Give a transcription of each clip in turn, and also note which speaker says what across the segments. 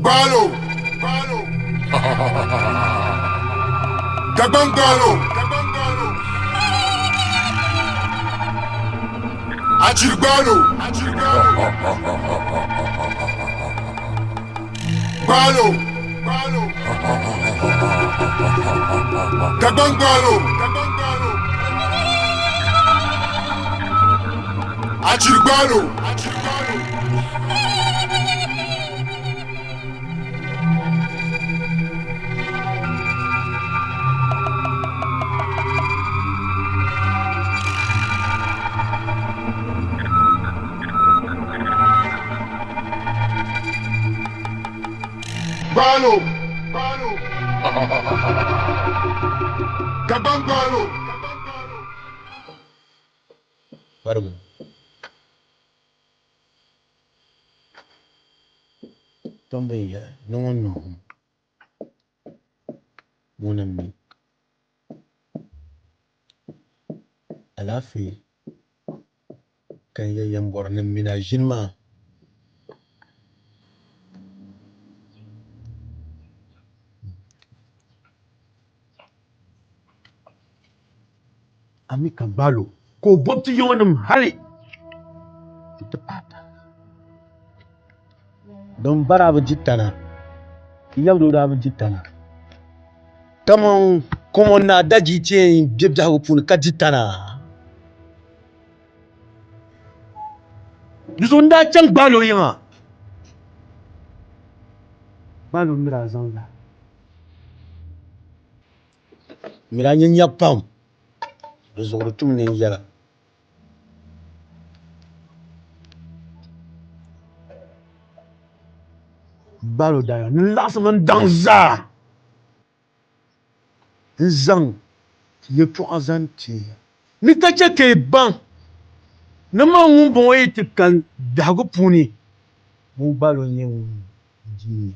Speaker 1: Gbaalo. Dagbaŋ gbaalo. Achiri gbaalo. Gbaalo. Dagbaŋ gbaalo. Achiri gbaalo. Gbaalo. Dagbaŋ gbaalo.
Speaker 2: Barigu. Tom bin yɛli ni ŋun niŋ ŋuni m-mi alaafee ka n ya yɛn bɔri ni m mini a ʒini maa. A mi ka gbaal o ka o bɔbi ti yiŋnim hali nti paai tariga. Din ba daa bi di tana, n yab doo daa bi di tana. Kaman Komon Naa Daji ti yɛn be biɛhigu puuni ka di tana. Di zuɣu n daa chaŋ gbaal o yiŋa. Gbaal o mi daa zaŋ la. N daa nya nyabu pam, di zuɣu di tum ni n yɛla. Balo daa ni laɣisimi n daŋ zaa n-zaŋ yɛtɔɣa zaŋ ti ya ni ka chɛ ka yi baŋ ni man ŋumbɔŋɔ yi ti kani biɛhigu puuni, ŋun gbaal o n-nyɛ ŋun di nyɛ.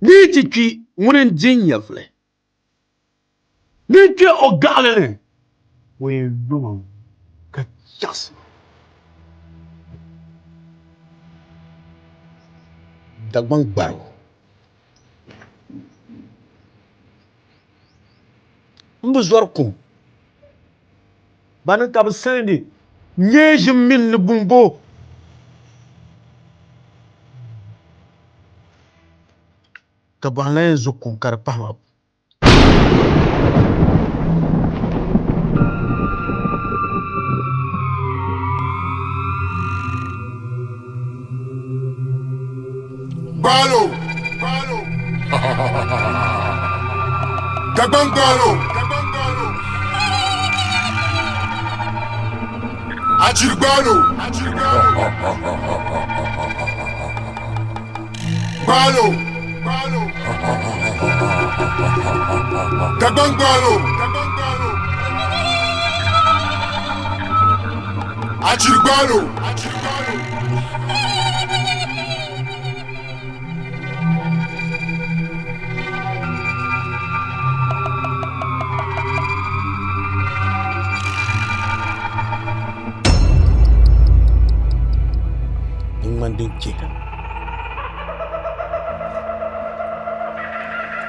Speaker 2: Ni yi ti kpi, ŋuni n-di n nyɛvili. Ni n kpe o gaɣili ni, o yɛn yo ma ka chaɣisi ma. Dagbaŋ gbarigu. M bi zɔri kum. Bani ka bɛ saɣindi nyee ʒim mini ni bumbo. Ka bɔhim lan yɛn zo kum ka di pahi ma.
Speaker 1: Gbaalo. Dagbaŋ gbaalo. Achiri gbaalo. Gbaalo. Dagbaŋ gbaalo. Achiri gbaalo.
Speaker 2: Di ŋmani din chihira.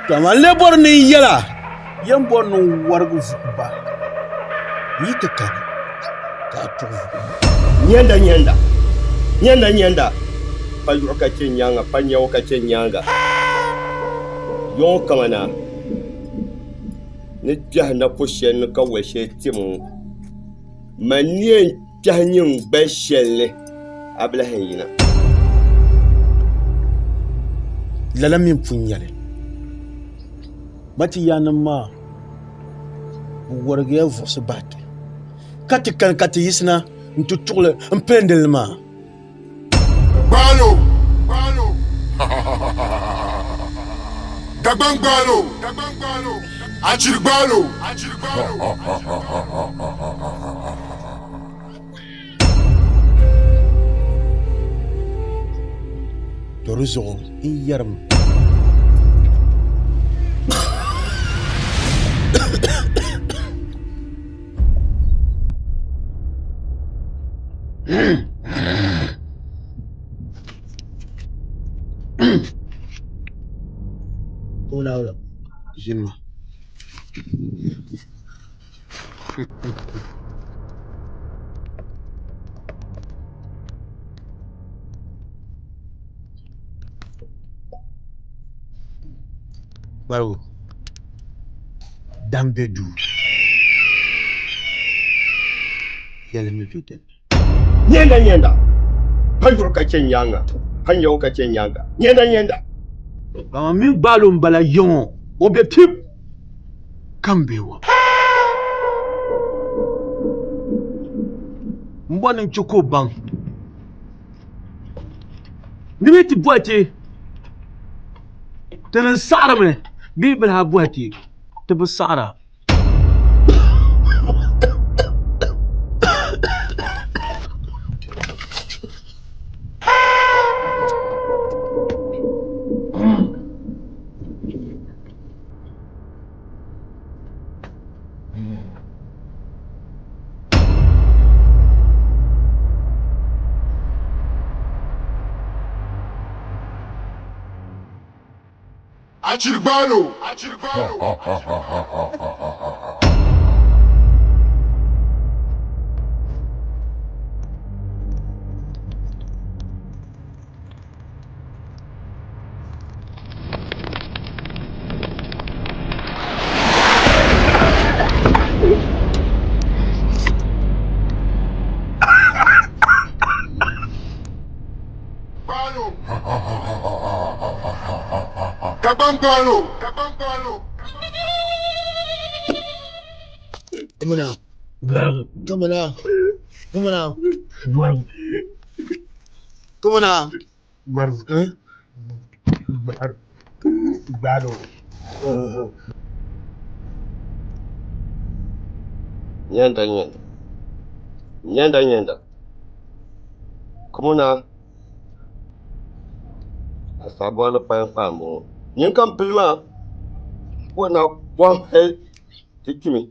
Speaker 2: To amaa n lee bɔri ni n yɛl a, yɛn bɔri ni n warigi vuɣi ba, n yi ti kani ka a tuɣi vuɣi ba.
Speaker 3: Nyɛnda nyɛnda, nyɛnda nyɛnda, pa yuɣu ka chɛ nyaaŋa, pa nyɛɣu ka chɛ nyaaŋa. Yɔŋɔ kamana ni kpɛhi napo shɛli ni ka wali shɛli tim ŋɔ, man ni yɛn kpɛhi nyiŋgbal shɛli ni a bi lahi yina.
Speaker 2: Lala mi m-pun nyɛli. Mati yaannim maa, bɛ warigiya vuɣisi bahi ti, ka ti kani ka ti yiɣisina nti tuɣili m-pilindi li maa.
Speaker 1: Gbaalo! Dagbaŋ gbaalo! Achiri gbaalo!
Speaker 2: To di zuɣu n yɛrimi. Ʒinima. Gbarigu dam be duu yɛlimi be dinni.
Speaker 3: Nyɛnda nyɛnda, pa yuɣu ka chɛ nyaaŋa, pa nyɛgu ka chɛ nyaaŋa. Nyɛnda nyɛnda.
Speaker 2: Bama mini gbaalo m-bala yiŋɔ, o be pip ka m be wa. M bɔri ni n chɛ ka o baŋ ni bɛ ti bɔhi ti ti ni saɣirimi bee bɛ lahi bɔhi ti ti bi saɣira.
Speaker 1: Achirigbalo. Dagbangbalo.
Speaker 4: Kumuna. Kumuna. Kumuna. Kumuna.
Speaker 3: Nyɛnda nyɛnda. Nyɛnda nyɛnda. Kumuna. A saɣibɔli kpaŋkpaŋ m-bɔŋɔ. Nyini ka m pili maa o na kɔŋ hali ti kpimi.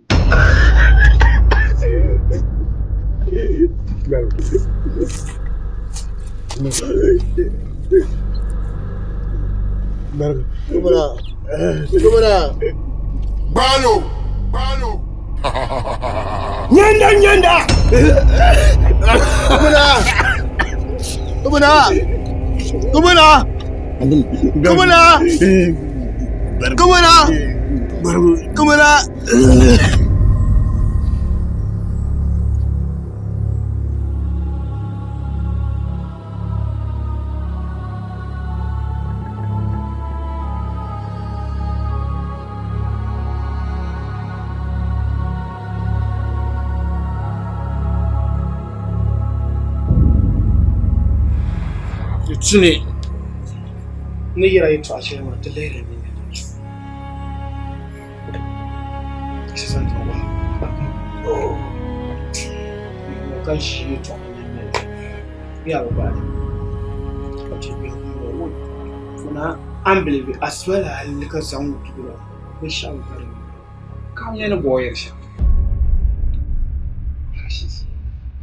Speaker 1: Gbalo. Gbalo.
Speaker 3: Nyɛnda nyɛnda.
Speaker 4: Kumuna. Kumuna. Kumuna. Kumuna. Kumuna. Kumuna.
Speaker 5: Di tu ni n ni yɛra yɛtɔɣa shɛli maa ti lihiri li Ka ʒi yɛtɔɣa Ka nyɛ ni bɔɔ yɛri shɛm.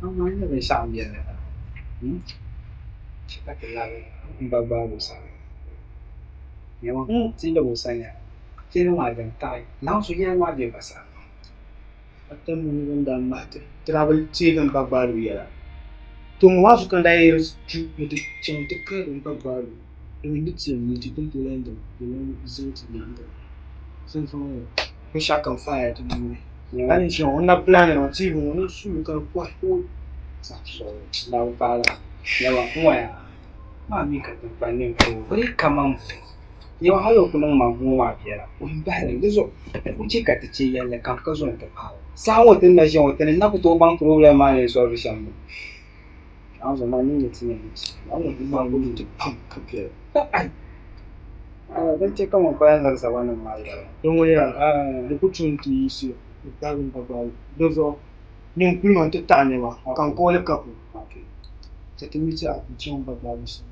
Speaker 5: Amaa n nyɛ binshɛɣu m beni chɛ ka ti labi m ba Babu sani. Nyama, ti ni lab o sani yaa, ti ni maa din taɣi Naawuni so yɛla maa bɛ ba sani.
Speaker 6: Atam mini bɛn daa ŋmahi ti ti daa bi teegi m ba gbaali yɛla. To ŋɔ maa zuɣu ka n daa yɛli ju ni ti chaŋ ti kahigi m ba gbaali domin di ti yɛn ni ti din tooi lan dim di lan zaŋ ti nyaaŋa. Binshɛɣu kam faaya ti nuu ni. Ka ni ʒiya ŋɔ, o na plan ni o ti ŋɔ ni suui ka di kɔhi o.
Speaker 5: Naawuni paɣila nyama n-waya maa mi ka tiŋkpan ni n-ku o di kaman Yawa hal o ku niŋ ma ŋɔ maa biɛla, o ni bahi li. Di zuɣu o chɛ ka ti chɛ yɛlli kam ka zo nti paai o. Saha ŋɔ ti ni na ʒiya ŋɔ, ti ni na ku tooi baŋ problem maa ni yɛn sɔrigi shɛm bɛ? Naawuni zuɣu maa ni nyɛ ti ni yɛn chɛ.
Speaker 6: Naawuni zuɣu maa ni ti pam ka biɛla.
Speaker 5: Ai! Din chɛ ka ŋun kpalim liri zabanim maa yɛla.
Speaker 6: Din ŋɔ nyɛla, di ku tu nti yiɣisi n-kahigi m ba gbaai. Di zuɣu nyin kuli ma nti taɣi nɛma ka n kooli kapu. Ka ti mi ti a ku chaŋ ba gbaai so.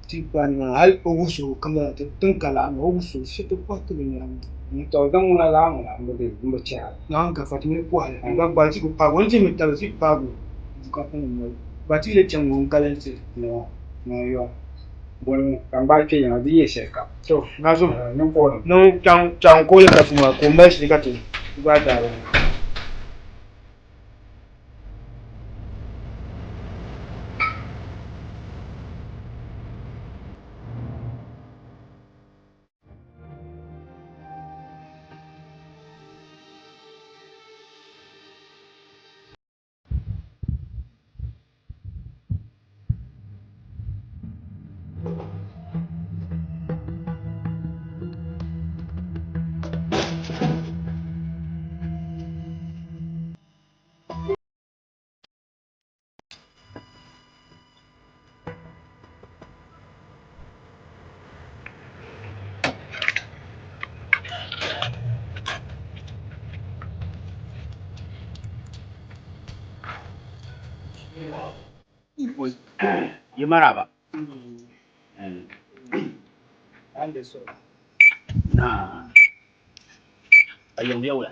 Speaker 6: Ti gbaai nɛma hal o wuhi so kamara ti tiŋ ka laɣim o wuhi so shɛ ti kɔhi ti binyɛra maa.
Speaker 5: Tɔ din ŋuna laa ŋuna m bi chɛ a.
Speaker 6: Naawuni gaafara ti mi kɔhi li m ba gbaai ti ku paagi o ni ti mi tabili ti ku paagi o. Bukatunima noli. Ba ti yi chaŋ ŋɔ n-kalinsi nɛma ni yɔ.
Speaker 5: Boli ka n gbaai kpe yiŋa di yi shɛli kam.
Speaker 6: To, Nazum,
Speaker 5: Niŋ pooli.
Speaker 6: niŋ chaŋ chaŋ kooli kapu maa ka o mali shili ka ti gbaai daari ŋɔ.
Speaker 7: Yi maraba. Na. Ayo biya wala.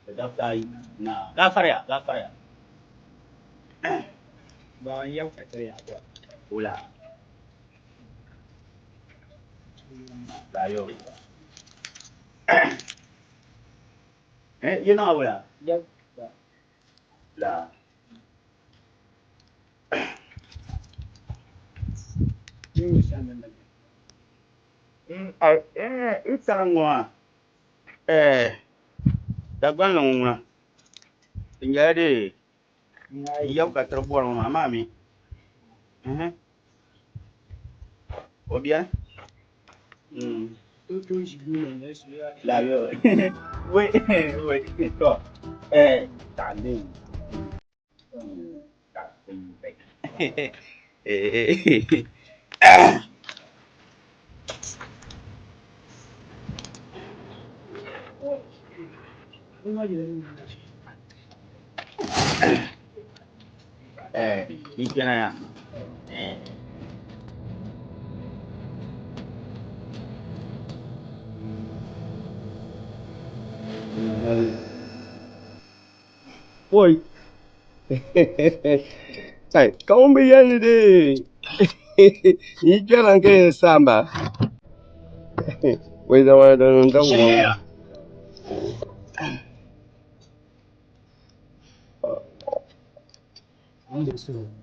Speaker 7: Da dafta yi. Na. Gafara gafara.
Speaker 5: Ba n yɛm ka tiri ya ba.
Speaker 7: Wula. Ayo. Eh, you know wala.
Speaker 5: Yɛm.
Speaker 7: La. Eh, itara ŋɔ eh Dagban la ŋuna n nyɛla de n yɛm ka tiri bɔri ŋɔ amaa mi o bia la yo wai wai to eh tande eh eh ni kpɛna ya eh
Speaker 3: Oi. Kai, ka ŋun bi yɛli ni dee yi kpɛra n ka yɛn saamba. Wai zama da nan da uban.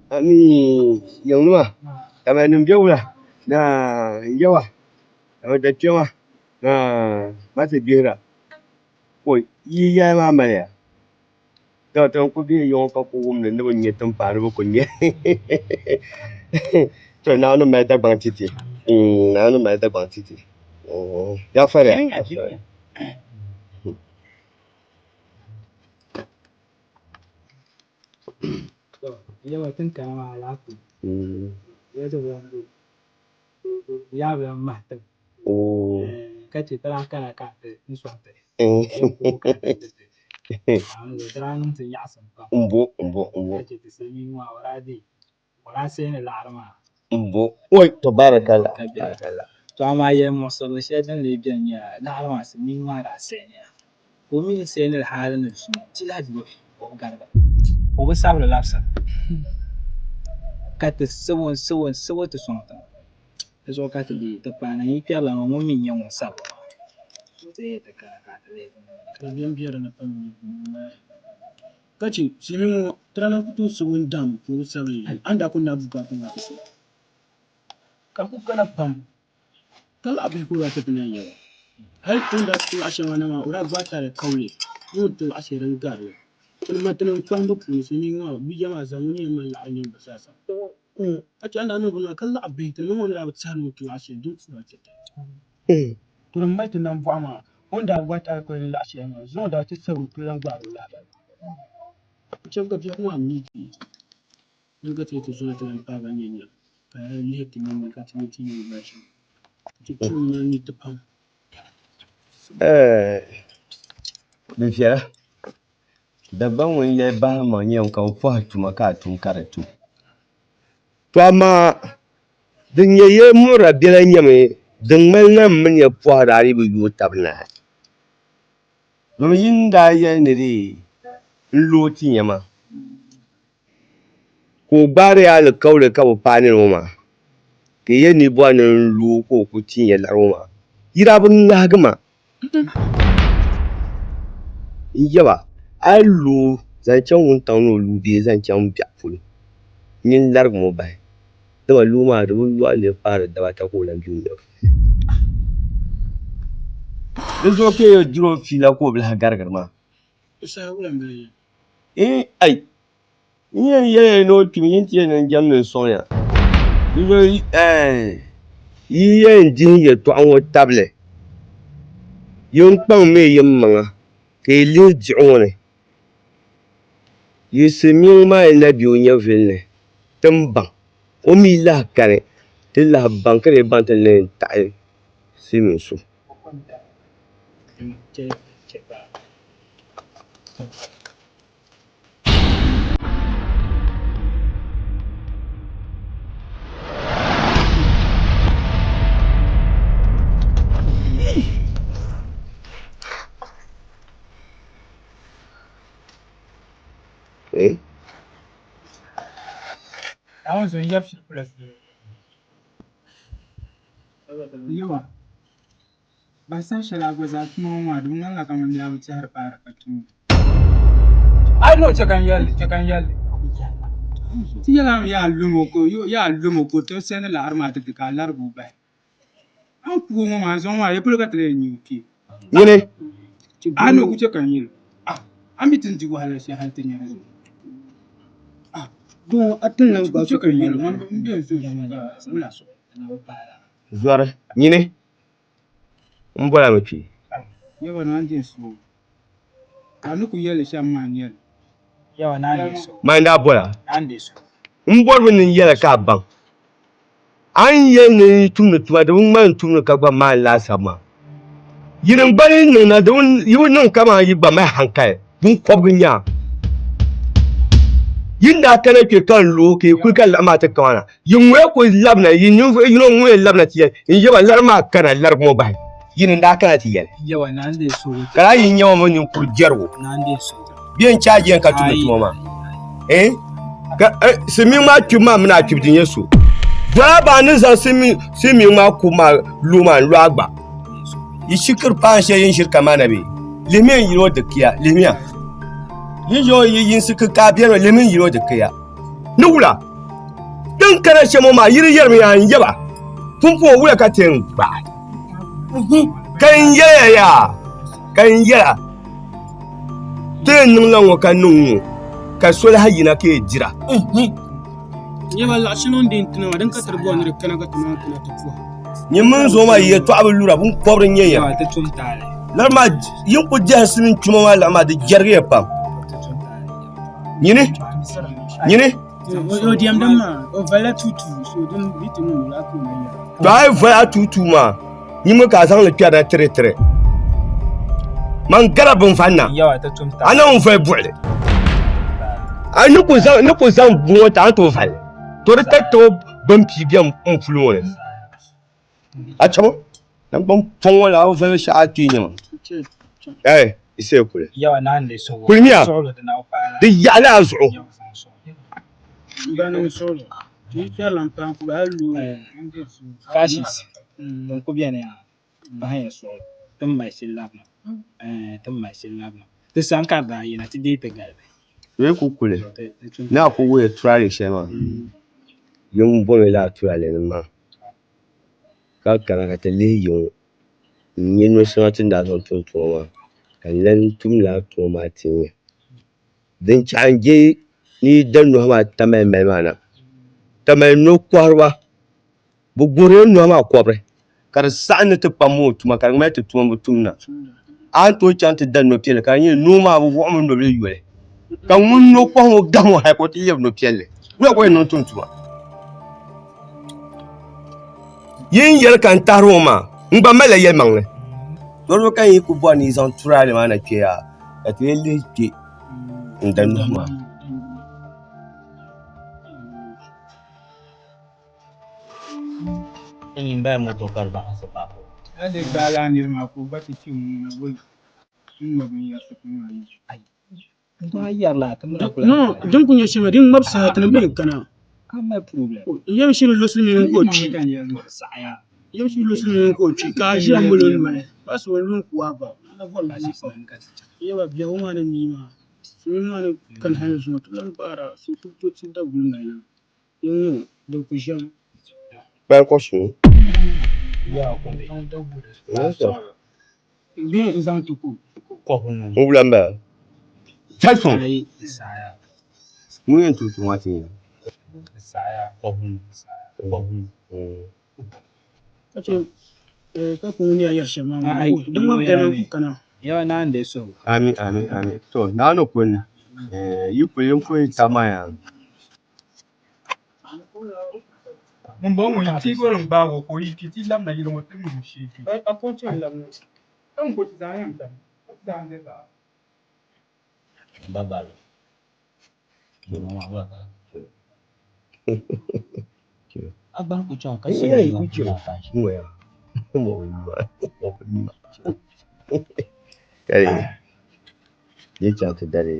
Speaker 3: Ami yanzu kama nim bɛ wula na yawa kama da kpɛma na ma ti gbihira ko yi yaya maa maliya to ti ku bɛ yiŋ ka ku wumdi ni bi ŋmɛ timpaa ni bi ku ŋmɛ to Naawuni mali Dagbaŋ titi Naawuni mali Dagbaŋ titi ya fariya.
Speaker 5: Yɛma tin kana maa alaafee. Ya ti bilan be ya bilan mahi tiŋ ka che ti lahi kana ka ti n sɔŋ ti. Ti daa niŋ ti nyaɣisim pam.
Speaker 3: Mbo mbo mbo.
Speaker 5: Ka che ti silimiingi maa o daa deei o daa sayi ni laɣiri maa.
Speaker 3: Mbo oi to barakallah.
Speaker 5: Barakallah. To amaa yɛli muɣisirili shɛli din lee beni nyɛla laɣiri maa silimiingi maa daa sayi ni ya. Ka o mi ni sayi ni li hali ni zuŋɔ ti lahi gbubi o bi gariga. O bi sabiri labisira ka ti sabo n-sabo n-sabo ti sɔŋ tiŋa. Di zuɣu ka ti deei ti paana yi kpɛrila ŋɔ ŋun mi n-nyɛ ŋun sabiri maa. Ti yi ti kana ka ti lihi.
Speaker 6: Ka di bɛn be di ni pam ka che silimiingi ŋɔ ti daa lahi ku tooi sabo n-dam ka o bi sabili a ni daa kuli naai bukaata maa ti sɔŋ ka di kuli kana pam ka laɣi bihi ka o daa ti ti na n-yɛli hali o ni daa ti laɣi shɛŋa na maa o daa gbaai tali kauli ni o ni ti laɣi shɛli din gari li. Tinima tinim kpahimbu puuni silimiingi maa bia maa zaa ŋun yɛn mali laɣiri nyini bɛ zaa sa. Ka che a ni daa niŋ bini maa ka laɣi bihi tinima ŋɔ ni daa bi tɛhi ni o ti laɣi shɛli din tuhi a chɛ ti. To din mali ti nambɔɣu maa o ni daa gbaai tali kauli n-laɣi shɛli maa zuŋɔ daa ti sabigi ka lan gbaari o lahibali. N-chɛ ka biɛhigu maa mi ti ni ka ti yi ti zɔna ti lan paai ba nya nya ka lala lihi ti ninni ka ti mi ti ni mali shɛm. Ti tuui mali ni ti pam.
Speaker 3: Di viɛla. Dagbaŋ ŋun yɛli bahi maŋ nyɛ ka o pɔhi tuma ka a tum ka di tum. To amaa din nyɛ yɛlimuɣira biɛla nyɛmi din ŋmani nam mini ya pɔhi daa yi bi yooi tab naai. Domin yi ni daa yɛli ni di n looi ti nya ma. Ka o gbaari ya alikauli ka bi paai niriba ŋɔ maa, ka yi yɛli ni yi bɔri ni n lu o ka o ku tin ya liɣiri ŋɔ maa, yi daa bi ŋahigi ma. N yaba, a yi lu o zaŋ chaŋ wuntaŋ ni o lu bee zaŋ chaŋ biɛɣu polo, nyin larigim o bahi, dama loo maa di bi lɔɣi ni di paari dabata ka o lan be o nyɛvili. Di zuɣu ka yi diri o fiila ka o bi lahi garigiri maa. Ai! N yɛn yɛliya ni o kpimi, yi ni ti yɛn niŋ jɛmdi n-sɔŋ ya. Di zuɣu yi yɛn dihi yɛtɔɣa ŋɔ tabili, yin kpaŋmi yi maŋa ka yi lihi diɣi ŋɔ ni. Yi silimiiŋ maa yi na be o nyɛvili ni, ti ni baŋ. O mi lahi kani, ti lahi baŋ ka di baŋ ti ni yɛn taɣi silimiin so. Eh?
Speaker 5: Bahi saha shɛli a gba zaa tuma ŋɔ maa di bi ŋmanila kaman di a bi tɛhiri paari ka tum li. A yi niŋ chɛ ka n yɛli li, chɛ ka n yɛli li. Ti yɛla mi yaa lumo ka o ti sɛndi laɣiri maa ti ti ka a larigi o bahi. A ni ku o ŋɔ maa n zaŋ maa ya polo ka ti lee nya o kpee.
Speaker 3: Nyini.
Speaker 5: A ni o ku chɛ ka n yɛli o, a mi ti ni di wahala shɛli hali ti nya di zuɣu. Chɛ ka n yɛli o, m be n zo wula.
Speaker 3: Zɔri, nyini. M bɔla mi kpee.
Speaker 5: Yawa naa n-di n suhu. Ka a ni kul yɛli shɛm maa n-nyɛ li. Yawa naa n-di suhu.
Speaker 3: Mani daa bɔla.
Speaker 5: Naa n-di suhu.
Speaker 3: M bɔrimi ni n yɛli ka a baŋ. A ni yɛli ni n tumdi tuma di bi ŋmani n tumdi ka gba maani laasabu maa. Yinim gba ni niŋ na di yi bi niŋ kaman yi gba mali hankali biŋkɔbigu n-nyɛ a. Yi ni daa kana kpe ka n lu o ka yi kuli ka liɣiri maa ti kama na. Yi ŋɔya ku labina, yi ninvuɣ yino ŋɔya labina ti yɛli, N yaba, liɣiri maa kana, larigi ŋɔ bahi. Yi ni daa kana ti yɛli. Ka laa yi nya ma mini ninkuri jɛrigu bee n-chaaji ya ka tumdi tuma maa. Eh? Ka silimiiŋ maa kpibu maa mini a kpibu di nyɛ so. Dɔla baa ni zaŋ silimiiŋ maa kubu maa lo maa n-lo a gba. Yi shikiri paan shɛli yin ʒiri kamana bee? Lihimiya n yili o dikiya, lihimiya. Yi ʒi o yi yinsi kikaa beni mi, lihimi n yili o dikiya. Ni wula? Din kana shɛm ŋɔ maa, yi di yɛrimi yaa n yaba, pumpɔŋɔ wula ka ti yɛn gbaai? Ka n yɛliya yaa, ka n yɛla, ti yɛn niŋla ŋɔ ka niŋ ŋɔ, ka so lahi yina ka yi dira. Nyini mini zuɣu maa yi yɛtɔɣa bi lura, biŋkɔbiri n-nyɛ ya. Lala maa yi ni kul diɛhi silimiin tuma maa laɣim maa di jɛrigiya pam. Nyini, nyini. To a yi vali a tuutuu maa, nyimi ka a zaŋ li kpɛrina tiritiri. Man gala bin vanna, a na ŋun vali buɣili. A ni ku zaŋ ni ku zaŋ buŋ ŋɔ ti a ni tooi vali. To di tariti o bin pii bɛ n puli ŋɔ ni. A chɛbu naŋgban pɔŋ ŋɔ la a bi vali shɛɣu a kpee nyɛma. Ɛɛ Isaya kuli. Kulimiya di yaɣila a zuɣu. Bee ku kuli ni a ku wuhi turali shɛli maa yin bomi lala turali nim maa ka kana ka ti lihi yi ŋɔ n-nyɛ no shɛŋa ti ni daa zaŋ tum tuma maa ka n lan tum lala tuma maa ti nya. Din chahi n-je ni yi da nɔhi maa tamali mali maa na. Tamali no kɔhiriba, bɛ guhirila nɔhi maa kɔbiri ka di saɣim ni ti kpam o tuma ka di ŋmanila ti tuma bi tum na. A ni tooi chaŋ ti da no piɛlli ka di nyɛ noo maa bi wuɣimi nobili yoli ka ŋun no kɔhi ŋɔ gahim o hali ka o ti lɛbi no piɛlli. Wula ka o yɛn niŋ tum tuma? Yi ni yɛli ka n tahiri ŋɔ maa, n gba malila yɛlimaŋli. Dɔrimi ka yi ku bɔri ni yi zaŋ turaale maa na kpe yaa, ka ti lee lihi kpe n-da nuhi maa.
Speaker 6: No, din ku nyɛ shɛm din ŋmabi saha ti ni bɛ kana. N yɛn shiri lo silimiingi ka o kpi. N yɛn shiri lo silimiingi ka o kpi ka a ʒiya m-mali o noli. Ba so o nuu ku waa ba. N yɛba biɛhigu maa ni mii maa, silimiingi maa ni kani hali zuŋɔ ti lan gbaara so ku tooi ti daguli mali na. N ŋɔ din ku ʒiɛm.
Speaker 3: Kpali kɔsu.
Speaker 6: Bee n-zaŋ ti ku.
Speaker 3: N wula m-bala. Tyson. Ŋun yɛn tuui maa ti nya.
Speaker 6: Ka chɛ ka ku ŋun yɛri shɛm maa din ŋɔ bɛni ku kana.
Speaker 3: Ami ami ami. To naani kuli yi kuli n kuli tamaya.
Speaker 8: Ŋun bɔŋɔ ŋun yi teegi o ni gbaag o ka o yi kpi ti labina yili ŋɔ ti mi o shee kpe.
Speaker 6: A ko nti yɛn labina.
Speaker 8: N ko ti zaa yɛn kpɛmi. Ti zaa n-di zaa.
Speaker 3: Kari yi chaŋ ti dali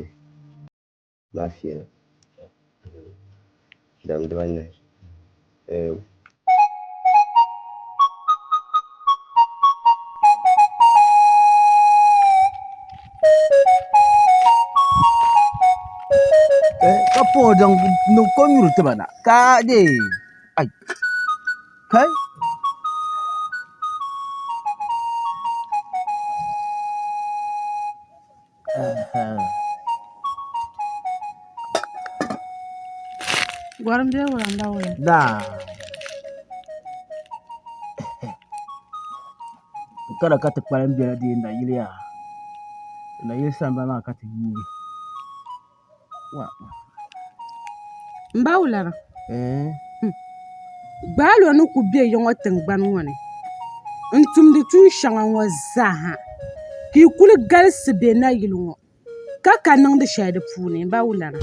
Speaker 3: laafia dam dibanahi.
Speaker 9: Ka paɣ o zaŋ niŋ ko nyuri ti ba na ka dee ai kai.
Speaker 10: Gɔrim bee wula m-ba wula?
Speaker 9: Naa. Kada ka ti kpalim bela dee nayili yaa. Nayili sambani maa ka ti yuugi. Wa.
Speaker 10: M ba wulana.
Speaker 9: Eh.
Speaker 10: Gbaalo ni ku be ya ŋɔ tiŋgbani ŋɔ ni n-tumdi tuun shɛŋa ŋɔ zaa ha, ka yi kuli galisi be nayili ŋɔ ka ka niŋdi shɛli di puuni, m ba wulana.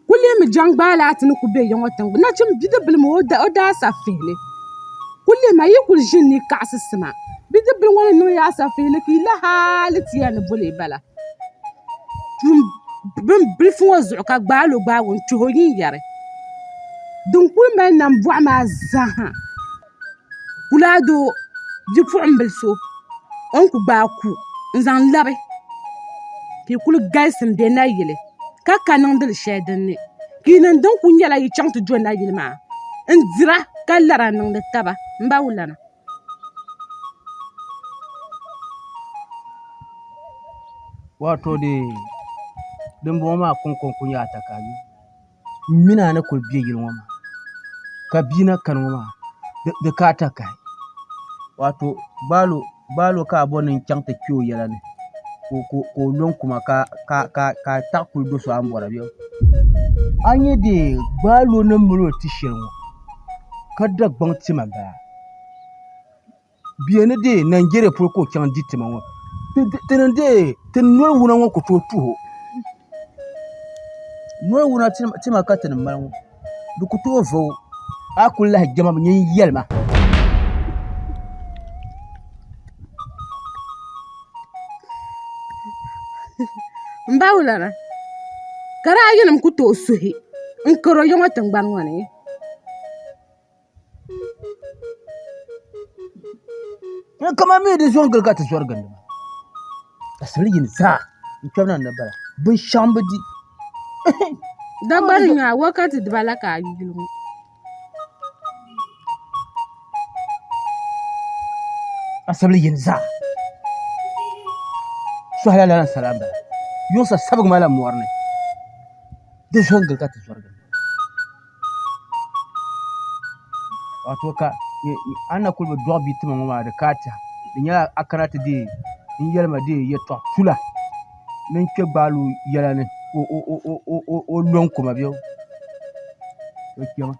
Speaker 10: Kul lihimi jaŋgbaa laa ti ni ku be ya ŋɔ tiŋgbani nachim bidibbil mi o daa sa fihili. Kul lihima yi kul ʒini ni yi kaɣisi sima, bidibbil ŋɔ ni niŋ ya asafihili ka yi la hali ti yɛli ni boli bala. Tuun bin bilifu ŋɔ zuɣu ka gbaal o gbaag o n-tuhi o yinyari. Din kul mali nambɔɣu maa zaaha kulaadoo bipuɣimbil so o ni ku gbaai ku n-zaŋ labi ka yi kul galisi m-be nayili ka ka niŋdi li shɛli din ni. Ka yi niŋ din kul nyɛla yi chaŋ ti do nayili maa n-dira ka lara n-niŋdi taba m ba wulana.
Speaker 9: Wato dee dimbɔŋɔ maa kɔŋko n-kuli nyɛ atakavi. M mini a ni kuli be yili ŋɔ maa ka bia na kani ŋɔ maa di ka atakahi. Wato gbaalo ka a bɔri ni n chaŋ ti kpe o yɛla ni ka o lo n-ku ma ka a taɣi kuli do so a ni bɔra bee? A nya dee gbaalo ni mali o ti shɛli ŋɔ ka Dagbaŋ tima m-bala. Bia ni deei Nigeria polo ka o chaŋ di tima ŋɔ ti ni deei ti noli wuna ŋɔ ku tooi tuhi o noli wuna tima ka ti ni mali ŋɔ di ku tooi va o a ku lahi jɛma mi nyin yɛlima.
Speaker 10: M ba wulana ka daa yinim ku tooi suhi n-kari o ya ŋɔ tiŋgbani ŋɔ ni.
Speaker 9: Kaman mi di zo n-gili ka ti zɔri gindi maa, ka sili yini zaa n-kpɛbu na ni bala, binshɛɣu m-bi di.
Speaker 10: Dagbani nyaa wakati dibala ka a yuli ŋɔ.
Speaker 9: Asibili yini zaa sɔhila lala sala m-bala. Yuŋ sa sabigi ma la mɔri ni, di zo n-gili ka ti zɔri gindi. Wato ka a ni na kuli bi dɔɣi bia tima ŋɔ maa di ka a tɛha di nyɛla a kana ti deei n yɛli ma deei yɛtɔɣa tula ni n kpɛ gbaali o yɛla ni ka o lo n ku ma bɛ o kpɛma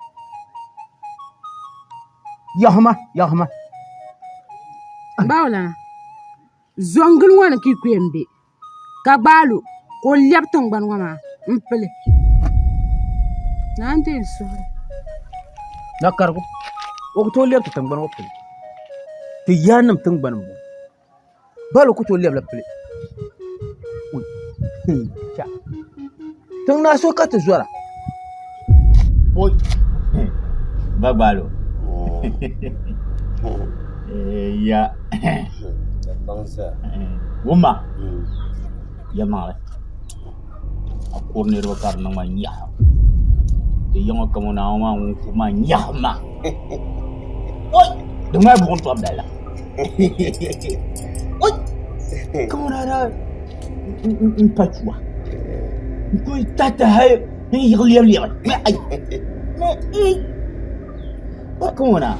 Speaker 9: yahima yahima.
Speaker 10: Bawulana, zɔŋgili ŋɔ ni ka yi ku yɛn be. Ka gbaal o ka o lɛbi tiŋgbani ŋɔ maa m-pili. Naa n-deei n suhuri.
Speaker 9: Nakarigu, o ku tooi lɛbi ti tiŋgbani ŋɔ pili. Ti yaannim tiŋgbani m-bɔŋɔ. Gbaal o ku tooi lɛbi li pili. Tiŋ naa so ka ti zɔra.
Speaker 7: Oi. Ba gbaalo. Ya. Wumma. Yɛlimaŋli. A kuri niriba ka di niŋ ma nyaɣim. Di yiŋɔ kama Naawuni maa ŋun ku ma nyaɣim ma. Oi! Di ŋmai buɣim tɔbu dali la. Oi! Kama naa daa n pa chua. N kuli tahita hali n yiɣi lɛbi lɛbi. Ai! Kama naa.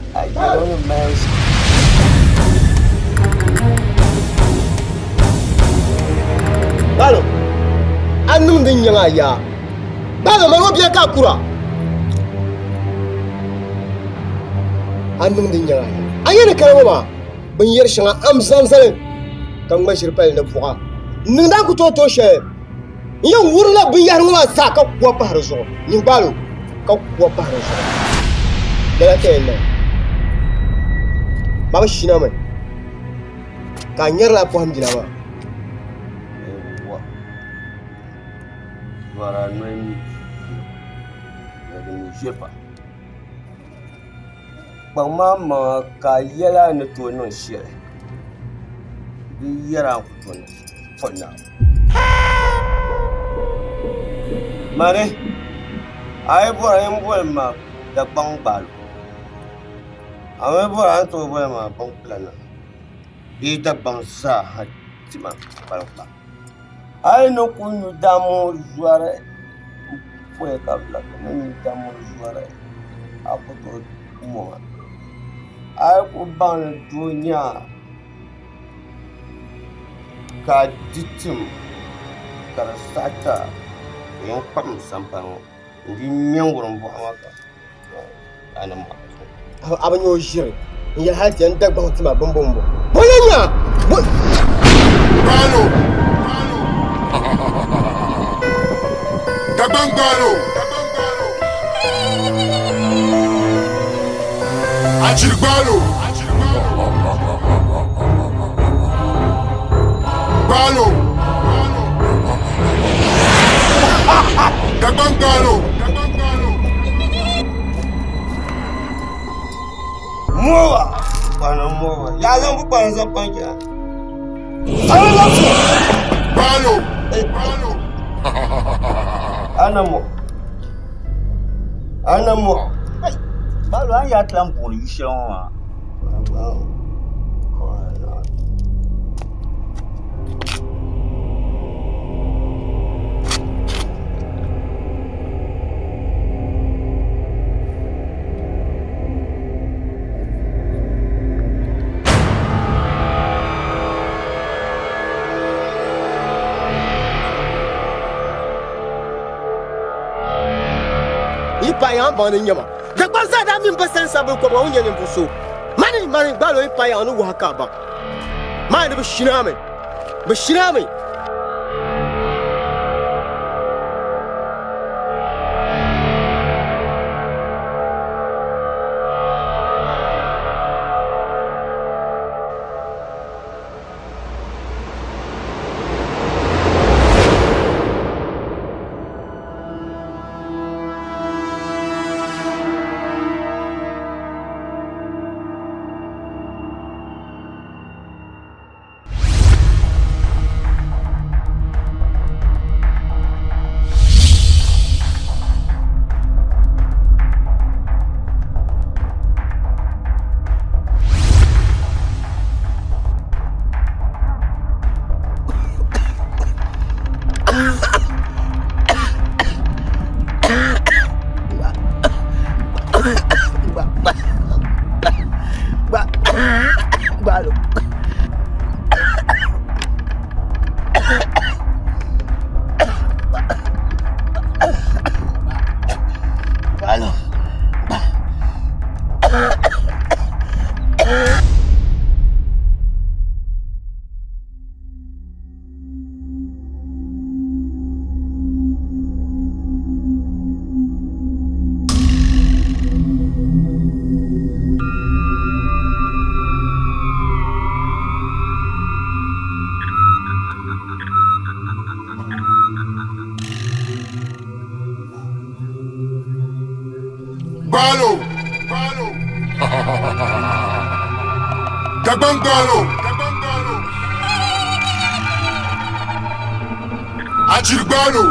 Speaker 3: Balo, a niŋdi n nyaŋ a yaa. Balo, mali o bia ka a kura. A niŋdi n nyaŋ a yaa. A yɛli kali ŋɔ maa, binyɛri shɛŋa a ni zaŋ zali ka ŋma ʒiri pali ni buɣa. N niŋdi a ni ku tooi tooi shɛli. N yɛn wurimla binyɛhiri ŋɔ maa zaa ka kua pahi di zuɣu. Nyin gbaal o ka kua pahi di zuɣu. Lala ka yɛn niŋ. Ma bi shina mi ka a nyarila a pɔhim bina maa. Kpaŋ maa maŋa ka a yɛli a ni tooi niŋ shɛli di yɛri a ni ku tooi niŋ shɛli for now. Mani a yi bɔra yin boli ma Dagbaŋ gbaalo a mi bɔra a ni tooi boli ma Binkpulana bee Dagbaŋ zaa ha tima kpalikpa a yi ni ku nyu dam ŋɔ zɔri pɔi ka bi labi ni nyu dam ŋɔ zɔri a ku tooi mɔŋa a yi ku baŋ ni doo nyɛ a ka a di tim ka di saɣi ti a ka yɛn kpuɣim sampani ŋɔ n-di ŋme n-wurim buɣa maa ka a ni mɔɣi. A bi nya o ʒiri n-yɛli hal ti yɛn Dagbaŋ tima bimbɔmbɔ. Bɔ n-yɛn nya? Bɔ?
Speaker 1: Gbaalo. Dagbaŋ gbaalo. Achiri gbaalo. Gbaalo. Dagbaŋ gbaalo.
Speaker 3: Mowa. Kpana mowa. Ya zaŋ bu kpana zaŋ kpaŋ chana.
Speaker 1: Gbaalo.
Speaker 3: Ana mo. Ana mo.
Speaker 7: Gbaalo a ni yaa ti lan booni yu shɛli ŋɔ maa.
Speaker 3: Yi paɣa yaŋ baŋ ni nyɛma Dagbaŋ zaa daa mi m ba sani sabili kɔbiga ŋun nyɛ ninvuɣ so. Mani mani gbaal o yi paɣa yaŋ ni wahi ka a baŋ. Maa ni bi shinaami, bi shinaami.
Speaker 1: Gbaalo. Dagbaŋ gbaalo. Achiri gbaalo.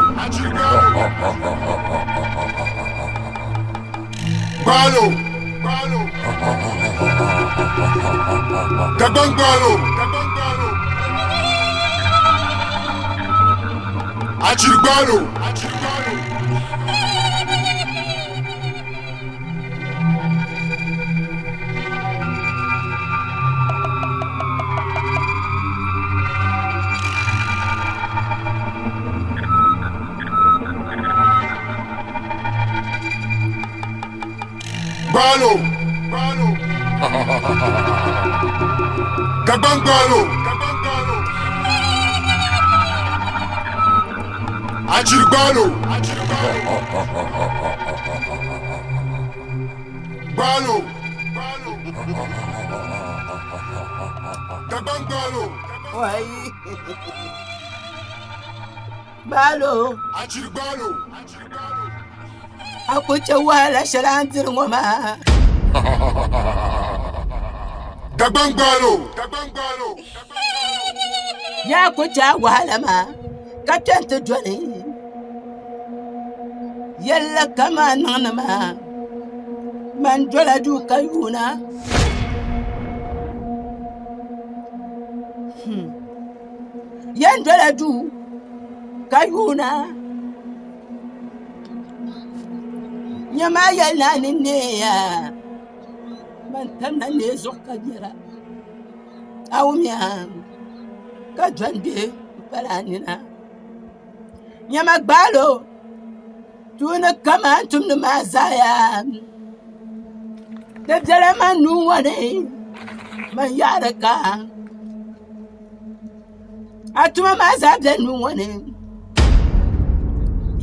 Speaker 1: Gbaalo. Dagbaŋ gbaalo. Achiri gbaalo. Gbaalo. Dagbaŋ gbaalo. Achiri gbaalo. Gbaalo. Dagbaŋ gbaalo.
Speaker 11: Wai. Gbaalo.
Speaker 1: Achiri gbaalo.
Speaker 11: A ku chɛ wahala shɛli a ni diri ŋɔ maa.
Speaker 1: Dagbaŋ gbaalo.
Speaker 11: Yaa ku chɛ a wahala maa ka kpe nti dɔni. Yɛlli kam a niŋdi maa, man dola duu ka yuuna. Yɛn dola duu ka yuuna. Nyama yɛli ni a ni neeya, man tamla nee zuɣu ka biɛra. A wumya ka dɔni bihi m-pali a nina. Nyama gbaal o tuuni kam a ni tumdi maa zaa yaa. Di bela man nuu ŋɔ ni, man yaɣiri ka a tuma maa zaa be nuu ŋɔ ni.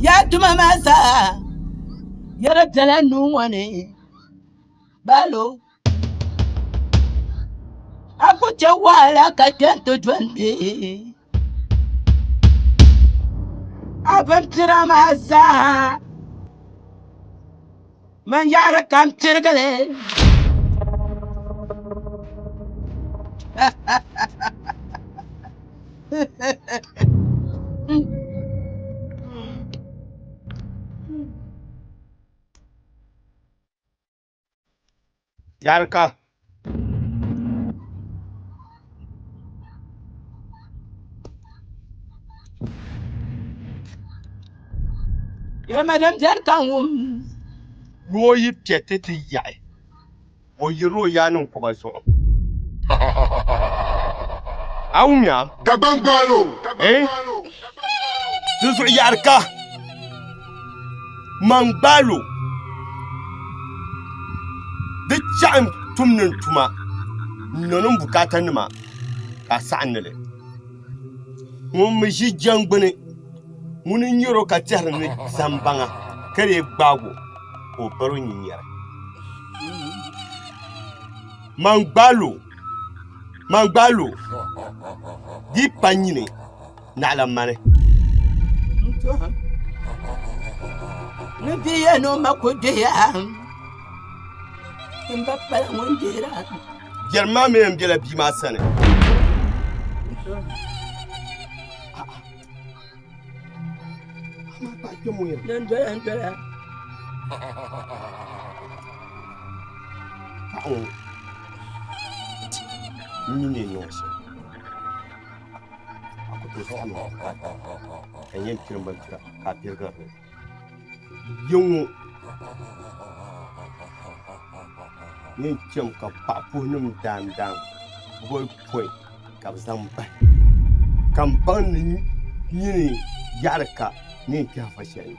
Speaker 11: Yaa tuma maa zaa ya di bela nuu ŋɔ ni. Gbaal o. A ku chɛ wahala ka kpe nti dɔni bee? A bimpira maa zaa man yaɣiri kam pirigi li.
Speaker 3: Yarika.
Speaker 11: Yɛlima din biɛni ka n wum.
Speaker 3: Noo yi kpɛ ti ti yaɣi, o yirila o yaannim kuba zuɣu. A wumya?
Speaker 1: Dagbaŋ gbaalo.
Speaker 3: Eh? Di zuɣu yarika, man gbaalo. Di chaɣim tum ni n tuma n niŋ n bukaatanima ka a saɣim ni li. Ŋun mi ʒi jɛŋgbuni, ŋuni n-nyar o ka tɛhiri ni zambaŋa ka lee gbaag o ka o bar o nyinyari. Man gbaal o, man gbaal o, di yi pa nyini naɣila mani.
Speaker 11: Ni bia ya ni o ma ku gbihiya, m ba pala ŋun gbihira.
Speaker 3: Biɛrim maa mi yɛn bela bia maa sani. Paɣa ŋɔ n mi ni niŋ shɛm a ku tooi saɣim a bukaata ka n yɛn piri m bindira ka a pirigiri li ya ŋɔ yɛn chɛmi ka paɣa puhinim daandaan boli pɔi ka bɛ zaŋ bahi ka m baŋ ni nyini yaɣiri ka ni yɛn kpɛhi fa shɛli ni.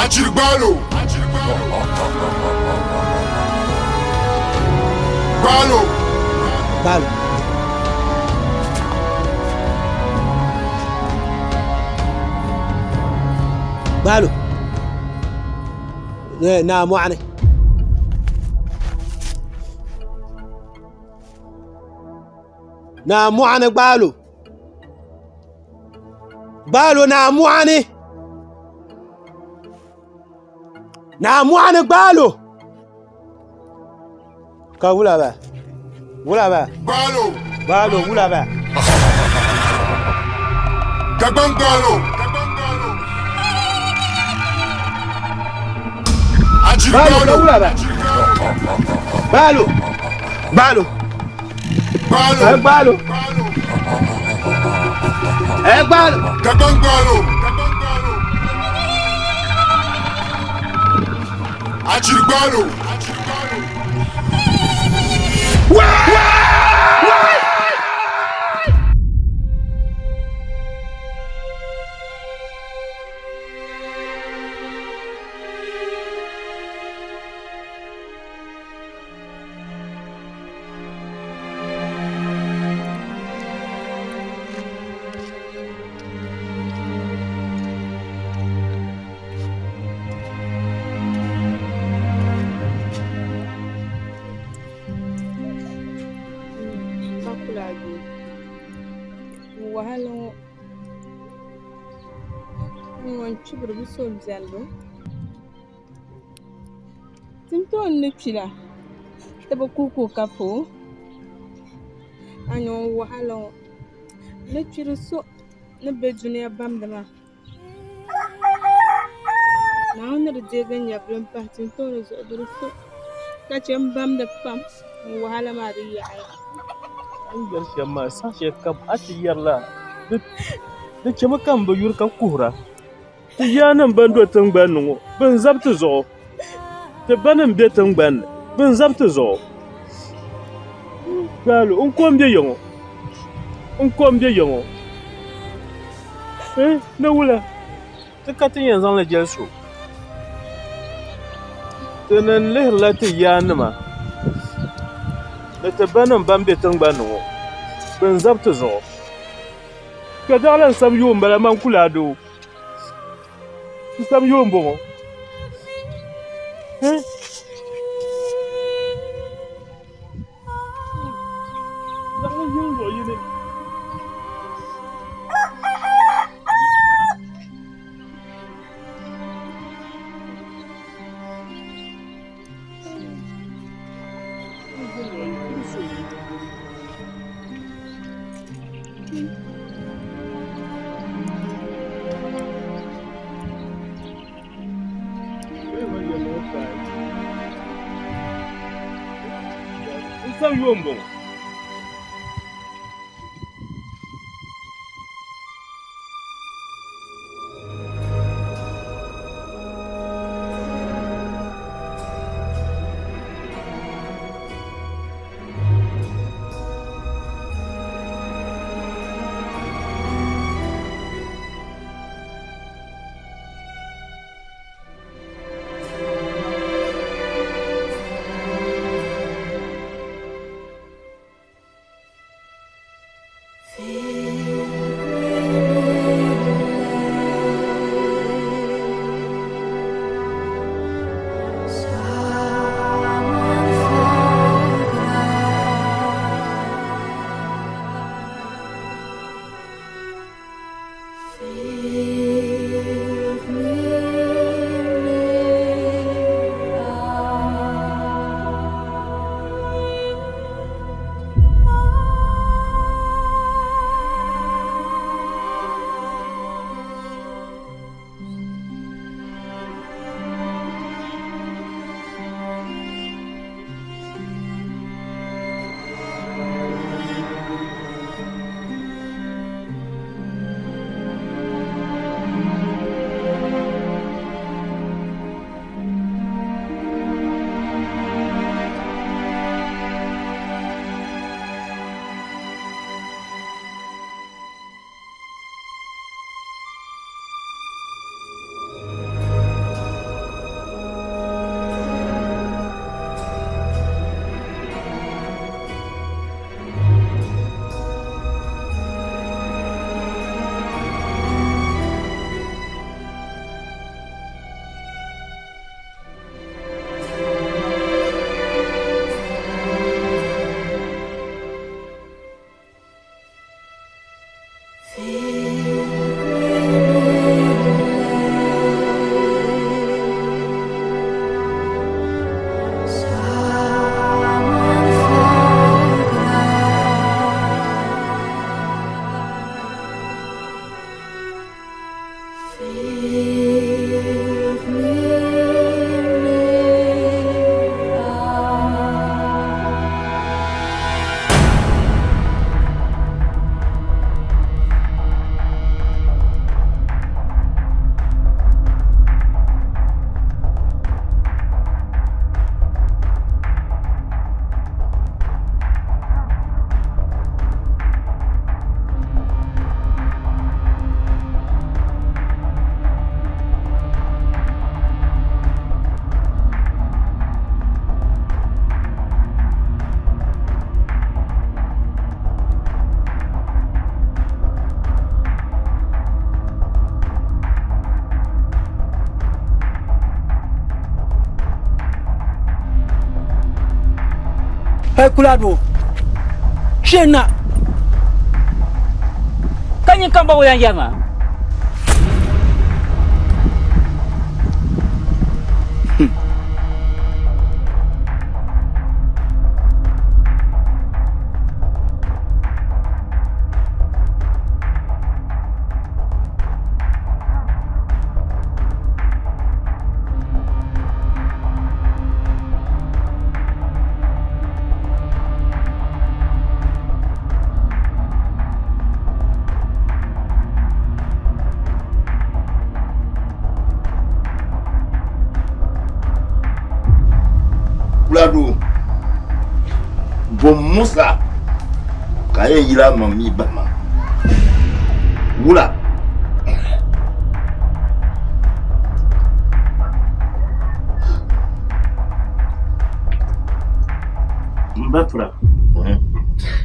Speaker 1: Achirigbalo. Gbalo.
Speaker 9: Gbalo. Gbalo. Naa mɔɣuni. Naa mɔɣuni gbaalo. Gbaalo naa mɔɣuni. Naa mɔɣuni gbaalo. Ka wula ba? Wula ba?
Speaker 1: Gbaalo.
Speaker 9: Gbaalo wula ba?
Speaker 1: Dagbaŋ gbaalo. Achiri
Speaker 9: Gbaalo ka
Speaker 1: gbaalo.
Speaker 9: wula ba? Gbaalo. Gbaalo.
Speaker 1: Gbaalo.
Speaker 9: Ɛ gbaalo. Ɛ gbaalo.
Speaker 1: Dagbaŋ gbaalo. Achiri gbaalo.
Speaker 12: Wahala ŋɔ ŋɔ n chibiri bi so viɛlli Tintooni ni kpi la ti bi kuhi ka o ka foo a ni o wahala ŋɔ ni kpiri so ni be dunia bamdi maa Naawuni ni di deegi n nyɛvili m-pahi tintooni zuɣu di di so ka che m bamdi pam n wahala maa di yaɣiya.
Speaker 13: A ni yɛri shɛm maa saha shɛli kam a ti yɛrila di chɛmi ka m bi yuri ka kuhira. Ti yaannim bɛn do tiŋgbani ni ŋɔ, bɛ ni zabi ti zuɣu. Ti banim be tiŋgbani ni, bɛ ni zabi ti zuɣu. Gbaalo, n ko m-be ya ŋɔ, n ko m-be ya ŋɔ. Eh, ni wula? Ti ka ti yɛn zaŋ li jɛli so. Ti ni lihirila ti yaannima ni ti banim bɛn be tiŋgbani ni ŋɔ, bɛ ni zabi ti zuɣu. Ka daɣila n sabi yoo m-bala man kul a doo. N sabi yoo m-bɔŋɔ. Eh? Daɣila yɛn luɣ yini. N sabi yoo m-bɔŋɔ.
Speaker 9: Hey kulado shena
Speaker 7: Kanyi kamba wo yan yama.
Speaker 14: Kulado bom Musa ka a yɛn yila ma mi ba ma wula
Speaker 13: M ba pira.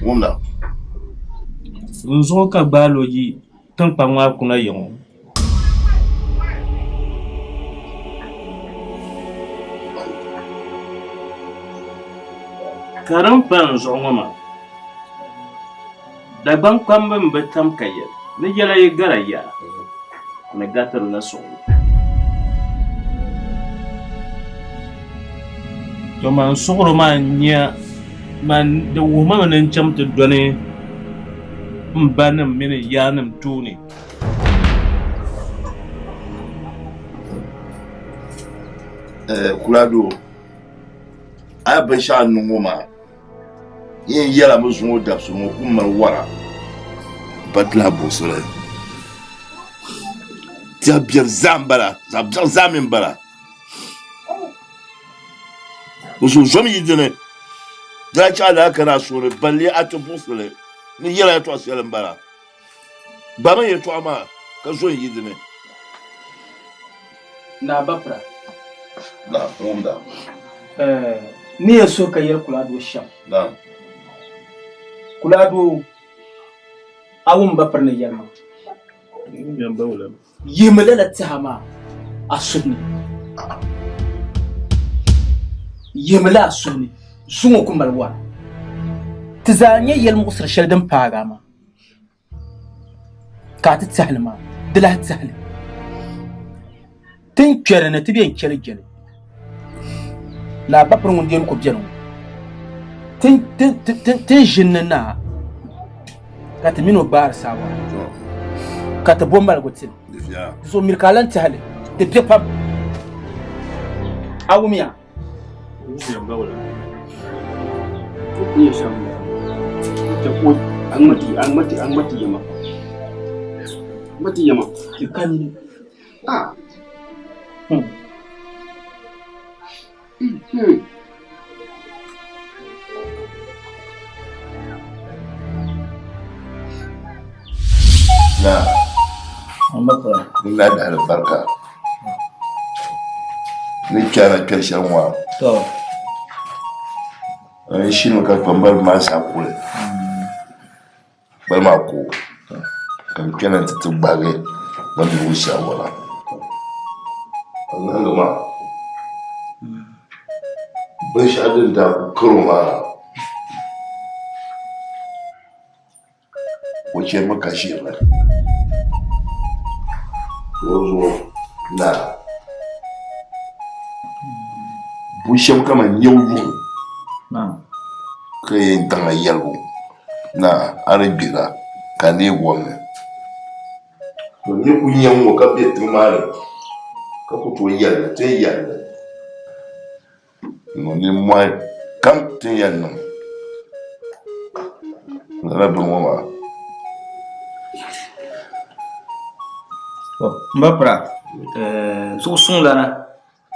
Speaker 14: Wumda.
Speaker 13: N zuɣu ka gbaalo yi tiŋkpaŋ maa kuna ya ŋɔ. Ka din pa n zuɣu ŋɔ maa, Dagbaŋ kpamba m-bi tam ka yɛli ni yɛla yi gala yaa, ni gatirila suɣulo. To man suɣuro maa n-nya man di wuhi ma mi ni n chaŋ ti dɔni m banim mini n yaanim tooni.
Speaker 14: Kulado, a yi binshɛɣu niŋ ŋɔ maa, yɛn yɛla mi zuŋɔ dabisili ŋɔ ku mali wara ba ti lahi buɣisili. Tɛha biɛri zaa m-bala, zaɣ biɛɣu zaa mi m-bala. Bɛ so zom yi dini, di daa chaɣ lala kana a suhu ni, balli a ti buɣisili ni yɛla yɛtɔɣ shɛli m-bala. Gbami yɛtɔɣa maa ka zo n-yi di ni.
Speaker 9: Naa Bapira.
Speaker 14: Naam, n wumda.
Speaker 9: N ni yɛn suhi ka yɛli Kulaa doo shɛm.
Speaker 14: Naam.
Speaker 9: Kulaa doo, a wum Bapira ni yɛli maa? Yihimi lala tɛha maa a suhu ni. Yihimi li a suhu ni. Zuŋɔ ku mali wara. Ti zaa nya yɛlimuɣisiri shɛli din paagi a maa. Ka a ti tɛhili maa, di lahi tɛhili. Ti ni kpɛri ni ti bɛn chɛli jɛli. Naa Bapiri ŋun deeni ko bɛni ŋɔ, ti ni ʒini ni naa ka ti mini o gbaari saawara ka ti bo maligu ti li. Di zuɣu miri ka a lan tɛhili, di be pam. A wumya?
Speaker 14: Naa, n lahi dahili barika. Ni kpɛrila kpɛri shɛli ŋɔ n shimi ka kpambaliba maa saha kuli kpali maa ko ka n kpɛna nti ti gbahigi bambili saawara ka ŋahingi maa binshɛɣu din daa kuli kari o maa O chɛrimi ka ʒirili o zuɣu na bu shɛm kamani nyɛbu yuŋ ka yɛn daŋ a yɛligu na a ni gbira ka a neei gomni. To n ni kul nya ŋ-ŋɔ ka be tiŋ maa ni ka ku tooi yɛli li, ti ni yɛli li niŋ nimmɔhi kam ti ni yɛn niŋ lala bini ŋɔ maa.
Speaker 15: To m ba pira, zuɣusuŋlana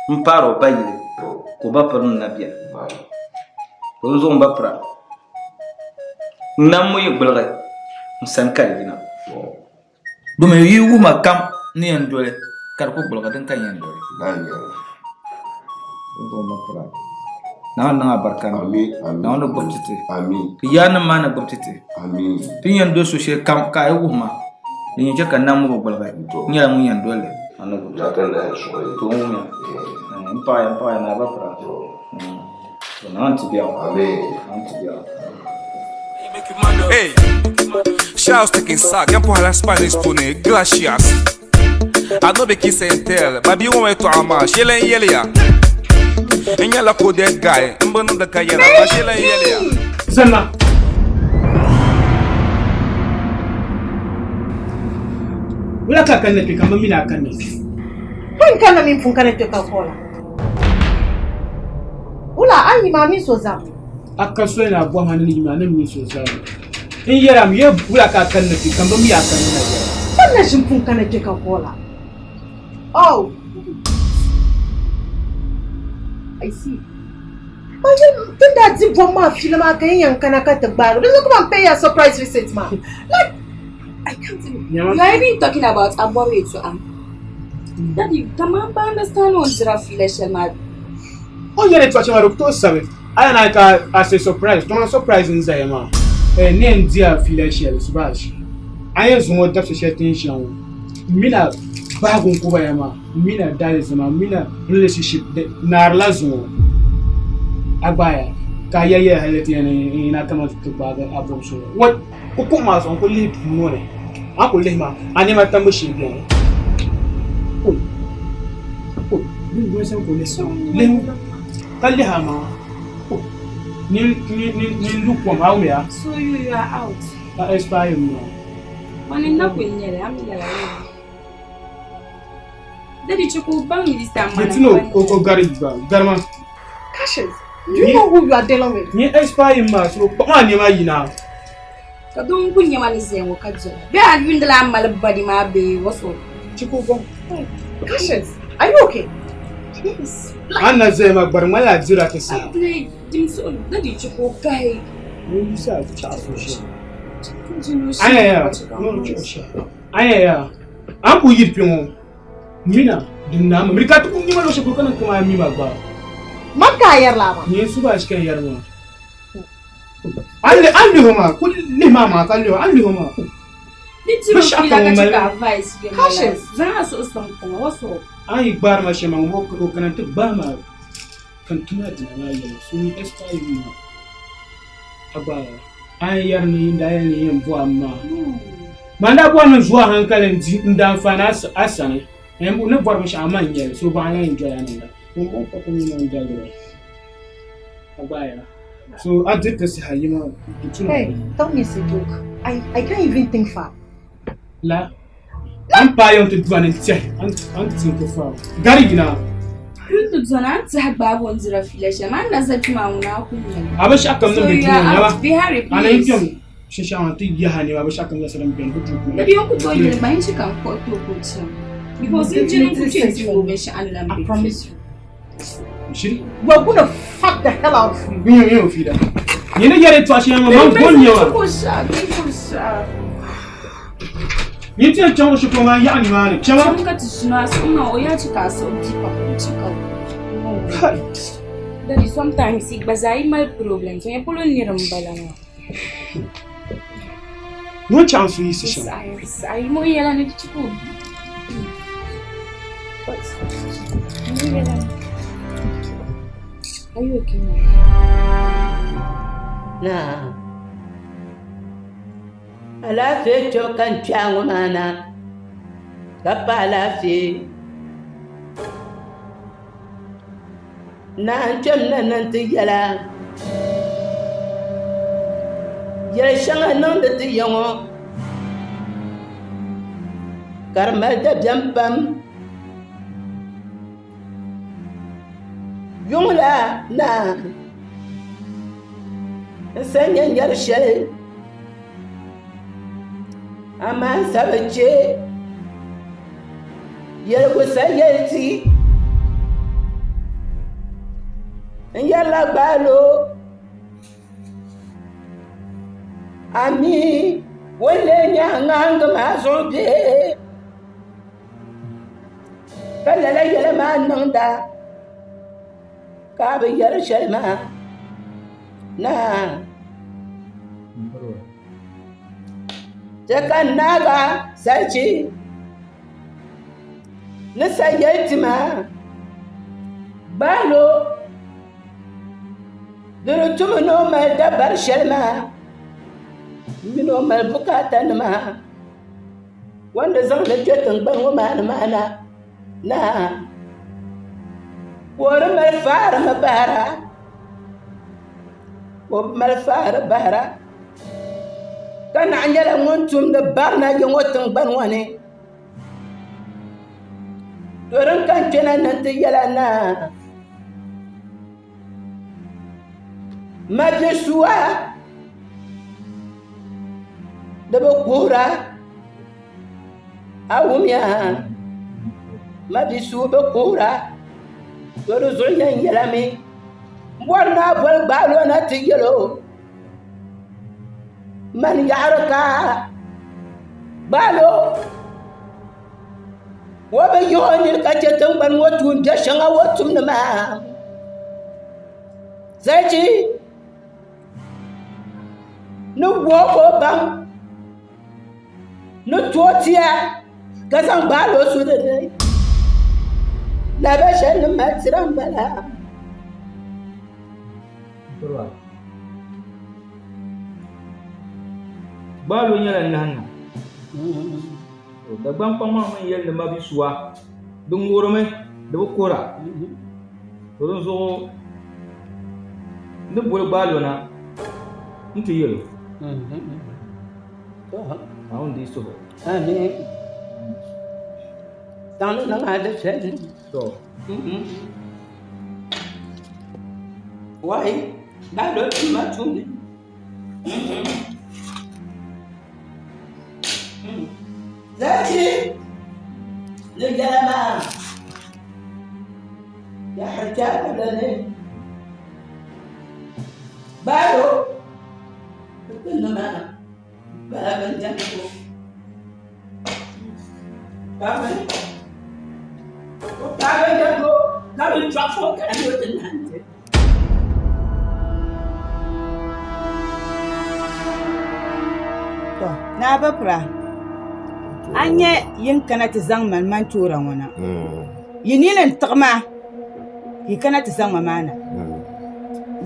Speaker 15: m-paari o ba yili ka o ba piri ni na beni. To n zuɣu m ba pira, n nammi yi gbuligi n sani ka di yina. Domin yi wuhi ma kam ni yɛn doli ka di ku gbuligi din ka n yɛn doli. Naawuni niŋ abarika niŋ. Naawuni gbubi ti ti. Ti yaannim maa ni gbubi ti ti. Ti ni yɛn doli so shɛli kam ka a yi wuhi ma din yɛn chɛ ka nam ŋɔ bi gbuligi n nyɛla ŋun yɛn doli li. To n wumiya. M paɣiya m paɣiya ni a ba pira. To Naawuni ti biɛɣu. Naawuni ti biɛɣu.
Speaker 16: Hey, Charles taking sack, yan pohala Spanish puni, gracias. I no be kiss and tell, but be one way to ama, shelen yelia. In yala coded guy, mbunu the kayela, but shelen yelia.
Speaker 6: Zanna. Wula ka kanna kpe ka ma mini a kanna kpe.
Speaker 17: Pun kanna mini pun kana kpe ka kola. Wula a yi maa mini so zam.
Speaker 6: A ka soli ni a bɔhi ma ni yi maa ni mini so zam. N yɛra mi, ye wula ka a kanna kpe ka m bi mi a kanna na yɛla.
Speaker 17: Pun na ʒini pun kana kpe ka kola. Oh. I see. Ma yi ti daa di bɔm maa fiili maa ka yi yɛn kana ka ti gbaagi. Di zuɣu ka man pay ya surprise visit maa. Like, I can't even.
Speaker 12: You are even talking about abɔbi yɛtɔɣa. Daddy, kaman ba understand o dira fiila shɛli maa.
Speaker 6: O yɛli tɔɣa shɛŋa di ku tooi sabi. A yɛn naan ka as a surprise, kaman surprise n zaya maa. Eh, n ni yɛn di a fiila shɛli Subash. A yɛn zaŋ o dabisi shɛli ti ni ʒiya ŋɔ, m mi na bahigu n-ku ba ya maa. M mi na daalizama, m mi na relationship naarila zuŋɔ a gbaaya ka a yɛli yɛli hali ti yɛn ni na kaman ti gbaagi a bɔbu so. What? Ku kuɣu maa zuɣu n ku lihi duu ŋɔ ni, a ku lihi maa a nɛma tambu shee beni. Kul kul lihi ka lihi a maŋa nin lu kom a wumiya.
Speaker 12: So you, you are out.
Speaker 6: Ka expire maa.
Speaker 12: Wani na kuli nyɛli, a mi lala yɛli. Daddy chɛ ka o baŋ ni di sa mana.
Speaker 6: Di ti o gari garima.
Speaker 17: Cassius, do you know who you are dealing with?
Speaker 6: Ni expire maa so kpaɣ a nɛma yina.
Speaker 12: Ka doo n-kuli nya ma ni zaya ŋɔ ka dola. Bee a yuundila a mali body maa bee what's up?
Speaker 6: Chɛ ka o baŋ.
Speaker 17: Cassius, are you okay?
Speaker 12: Yes.
Speaker 6: A ni na zaya maa gbari ŋmanila a dira ti saha.
Speaker 12: Play dim so daddy chɛ ka o kahi.
Speaker 6: Ŋun yi sa chaɣ so shɛli. Ayaya, ayaya, a ni kuli yiri kpe ŋɔ mina din naami miri ka ti kuli nyɛ ma luɣushɛli polo ka niŋ kaman a mi ma gba.
Speaker 17: Man ka a yɛri laa maa?
Speaker 6: Nyɛ Subash ka n yɛri maa. A ni lihi o maa, kuli lihi maa maa ka lihi o, a ni lihi o maa. Binshɛɣu kam o mali.
Speaker 17: Cassius.
Speaker 6: A ni yi gbaari ma shɛm maa, ŋun o kana nti gbaai ma ka n tum a dina maa yɛli so ni expire maa. A gbaai a ni yɛri ni n daa yɛli ni n yɛn bɔhi m maa. Man daa bɔri ni n zo a hankali n-di n daanfaani a sani. N ni bɔri binshɛɣu amaa n nyɛli so baɣa lan doya niŋda. Ŋun bɔŋɔ pa kuli nyɛ ŋun daligiri a gbaaya. So a diri ti saha yima di tuma.
Speaker 17: Hey, tell me it's a joke. I can't even think far.
Speaker 6: La, an paai yɛn ti dɔni n-tɛhi an ti think far. Gari yina.
Speaker 12: N ti dɔni an tɛhi gbaagi o n-dira fiila shɛm. An na za kpɛma ŋuna a ku nya li.
Speaker 6: A binshɛɣu kam niŋ di
Speaker 12: So you
Speaker 6: duu ŋɔ
Speaker 12: are
Speaker 6: nyɛba.
Speaker 12: out. Be hurry,
Speaker 6: A na yi
Speaker 12: please.
Speaker 6: kpɛm shinshɛɣu maa ti yaha nɛma binshɛɣu kam zaa din beni di duu puuni.
Speaker 12: Di bɛ ku tooi yuli gba n chɛ ka n kpuɣi ti o ka o chaŋ. Because n jini n ku kpe nti o binshɛɣu ni lan
Speaker 17: I
Speaker 12: be.
Speaker 17: promise you.
Speaker 6: Shiri.
Speaker 17: We're gonna fuck the hell out of you.
Speaker 6: N yɛn fiila. Nyini yɛri tɔɣa shɛli ŋɔ man bon nyɛma. Nyin ti yɛn chaŋ o shikuru maa yaɣa nimaani chama.
Speaker 12: Chaŋ ka ti ʒini a suhu maa o yaa chɛ ka a suhu di pam o chɛ ka Daddy sometimes yi gba zaa yi mali problems o yɛn polo niri n bala maa.
Speaker 6: Ŋun chaŋ so yiɣisi shɛm.
Speaker 12: Saɣi mo yɛla ni di chɛ ka o Mo yɛla ni. Are you okay now?
Speaker 11: Naa, alaafee kpɛbu ka n kpɛha ŋɔ maa na, ka pa alaafee. Naa n kpɛmna ni n ti yɛl a yɛl shɛŋa niŋdi ti ya ŋɔ. ka di mali dabiɛm pam. Yuŋ la naa n sa nyɛ nyari shɛli amaa n sa bi chɛ yɛligu sa yɛli ti n yɛrila gbaalo a mi o ni lee nyɛ a ŋahingi maa zuɣu bee ka lala yɛla maa niŋda ka a bi yɛri shɛli maa naa chɛ ka n naaga salichi ni sa yɛli ti maa gbaalo Di di tumi ni o mali dabari shɛli maa mini o mali bukaata nima o ni zaŋli kpɛ tingbani ŋɔ maa ni maa na naa ka o di mali faarimi bahira ka o mali faari bahira ka naɣ nyɛla ŋun tumdi barina ya ŋɔ tingbani ŋɔ ni to din ka n kpɛna ni n ti yɛla naa Mabia di bi kuhura a wumya mabia bi kuhura to di zuɣu yɛn yɛlimi n bɔri ni a boli gbaali o na ti yɛlo mani yaɣari ka gbaali o O bi yihi o nini ka chɛ tiŋgbani ŋɔ tuun biɛ shɛŋa o tumdi maa. Zalichi ni wuhi ka o baŋ ni tooi tia ka zaŋ gbaali o su di ni. Lahabali shɛli ni mali tira m-bala.
Speaker 15: Gbaali o nyɛla nahinima. Dagbaŋ kpaŋmaŋ mi yɛli ni mabisuwa di ŋurimi di bi kuhira to din zuɣu ni boli gbaalo na n ti yɛlo Naawuni deei suhu.
Speaker 11: Amin. Zaŋli niŋ a dufɛli ni.
Speaker 15: To.
Speaker 11: Wai, gbaalo tuma tuuni. Zaki ni yɛla maa yaɣari chaabila ni gbaalo nima bala bin diɛmdigu ka bi ka bi chɔɣu fo ka ni o ti nandi.
Speaker 18: To, Naa Bapira, a nya yin kana ti zaŋ mani man toora ŋɔ na. Yi nini n-tiɣi ma ka yi kana ti zaŋ ma maa na.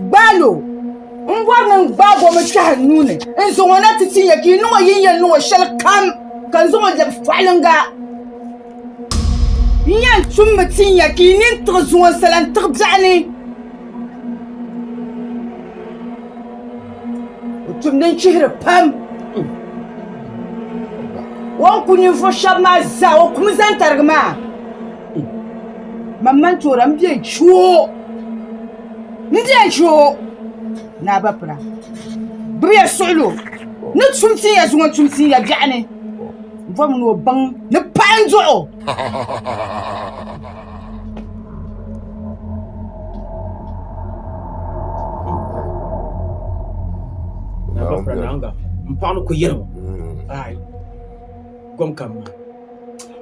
Speaker 18: Gbaalo, m bɔri ni n gbaag o mi kpɛhi n nuu ni n-zaŋ o na ti tin ya ka yi niŋ o yin yɛn niŋ o shɛli kam ka n zaŋ o lɛbi fɔɣiliŋga. N yɛn tummi tin ya ka yi nini tiɣi zuŋɔ n-sala n-tiɣi biɛɣu ni. O tum din chihiri pam. O ni ku ninvuɣ shɛba maa zaa, o kumi zani tarigi maa. Mamman toora m be n-chɛ o, m be n-chɛ o. Naa Bapira, gbibiya suɣilo ni tum tin ya zuŋɔ tum tin ya biɛɣu ni. M bɔrimi ni o baŋ ni paɣa n-dɔɣ o.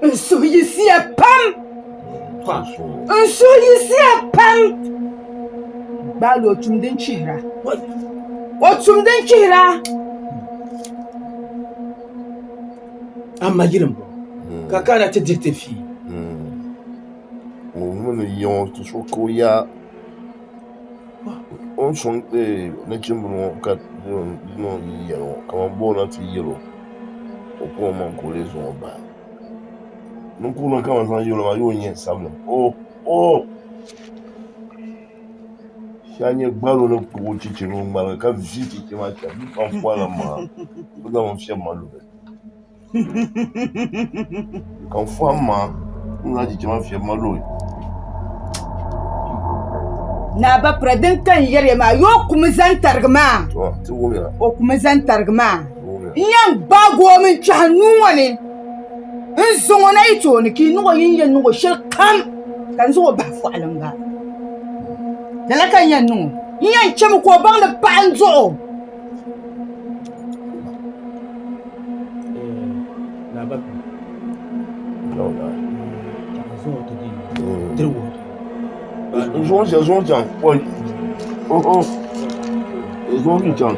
Speaker 18: N suhu yiɣisiya pam! N suhu yiɣisiya pam! Gbaali o tum din chihira. O tum din chihira.
Speaker 9: Amma yili m-bɔŋɔ ka kana ti diri ti fii.
Speaker 14: Ŋun mi ni yiŋɔ ti so ka o yaa o ni sɔŋ nachimbila ŋɔ ka niŋ yi yɛli ŋɔ kaman bɔ o na ti yɛl o o ku o maŋ ka o lee zaŋ o bahi ninkuunima kaman zaŋ yɛl o maa yi o nya sabila o o Shee a nya gbal o ni kpuɣi o cheche ni o ŋmaligi ka vi cheche maa chani bɛ pam pɔhila maŋa bɛ zaŋ mi fiɛbi ma luhi. Ka n fɔhim ma n na ji chama fiɛbi ma looi.
Speaker 18: Naa Bapira din ka n yɛri ya maa yo o kumi zani tarigi maa.
Speaker 14: To, ti wumya.
Speaker 18: O kumi zani tarigi maa.
Speaker 14: Ti wumya.
Speaker 18: N yɛn gbaagi o mi n-kpɛhi nuu ŋɔ ni n-zaŋ o na yi tooni ka yi niŋ o yi ni yɛn niŋ o shɛli kam ka n zaŋ o bahi fɔɣiliŋga. Lala ka n yɛn niŋ o. N yɛn chɛmi ka o baŋ ni paɣa n-duɣi o.
Speaker 14: Zuɣu chaŋ zuɣu chaŋ oi oh oh zuɣu ki chaŋ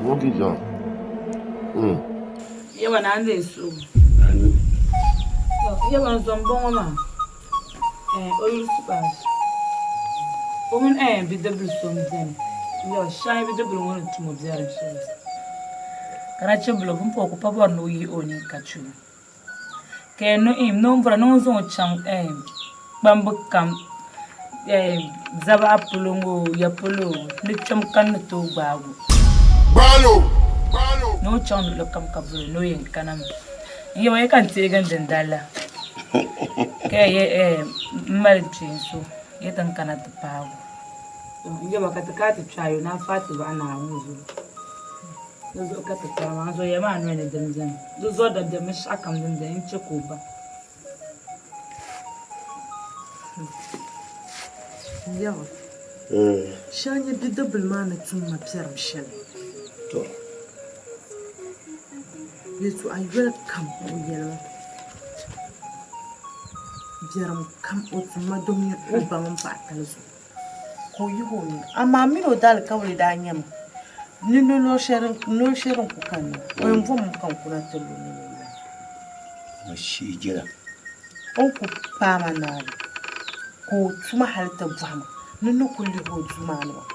Speaker 14: zuɣu ki chaŋ.
Speaker 19: Yaba naa n leei suhu. Yaba n zo m-bɔŋɔ maa. O yuli Subash. O mini bidibbil so m-beni. Yaba Shai bidibbil ŋɔ ni tum o biɛrim shɛli. Ka nachimbila pumpɔŋɔ o ku pa bɔri ni o yihi o nini ka chɛ o. Ka yɛn niŋ ni o ni bɔra ni o zaŋ o chaŋ kpamba kam Zabaɣa polo ŋɔ o, ya polo o, ni kpɛm kam ni tooi gbaagi o. Ni o chaŋ luɣili kam ka boli o ni o yɛn kana mi. N yaba ya ka n teegi n dindali la ka ya m mali kpeen so ya ti n kana ti paagi o. N yaba ka ti kana ti kpe a yo ni a faai ti bahi Naawuni zuɣu. Di zuɣu ka ti kana maa. N zuɣu ya maa noli ni din beni. Di zuɣu dabiɛm binshɛɣu kam din beni n-che ka o baŋ.
Speaker 17: Yawa, shɛli nyɛ bidibbil maa ni tum ma biɛrim shɛli. Yɛtɔɣa yoli kam o yɛli ma. Biɛrim kam o tum ma domi o ba mini paɣatali zuɣu ka o yihi o nuu. Amaa m mini o daalikauli daa nyɛmi ni noli shɛli din ku kanna o yɛn bommi ka n kuna ti lu ni o lana. O ni ku paai ma naani ka o tuma hali ti bɔhi ma ni n ni kuli lihi o duu maa ni maa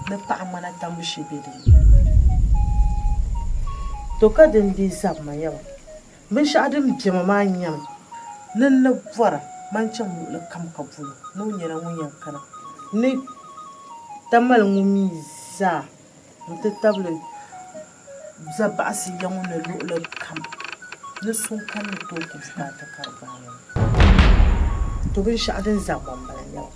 Speaker 17: ni paɣa ŋmana tambu shee be di ni. To ka din dii zabi ma yɛba, binshɛɣu din be ma maa nyɛmi ni n ni bɔra man chaŋ luɣili kam ka boli o ni o nyɛla ŋun yɛn kana ni Tamale ŋɔ mi zaa nti tabili zabaɣisi ya ŋɔ ni luɣili kam ni so n-kani ni tooi ku bukaata ka di gbaai ma. To binshɛɣu din zabi ma m-bala nyɛba.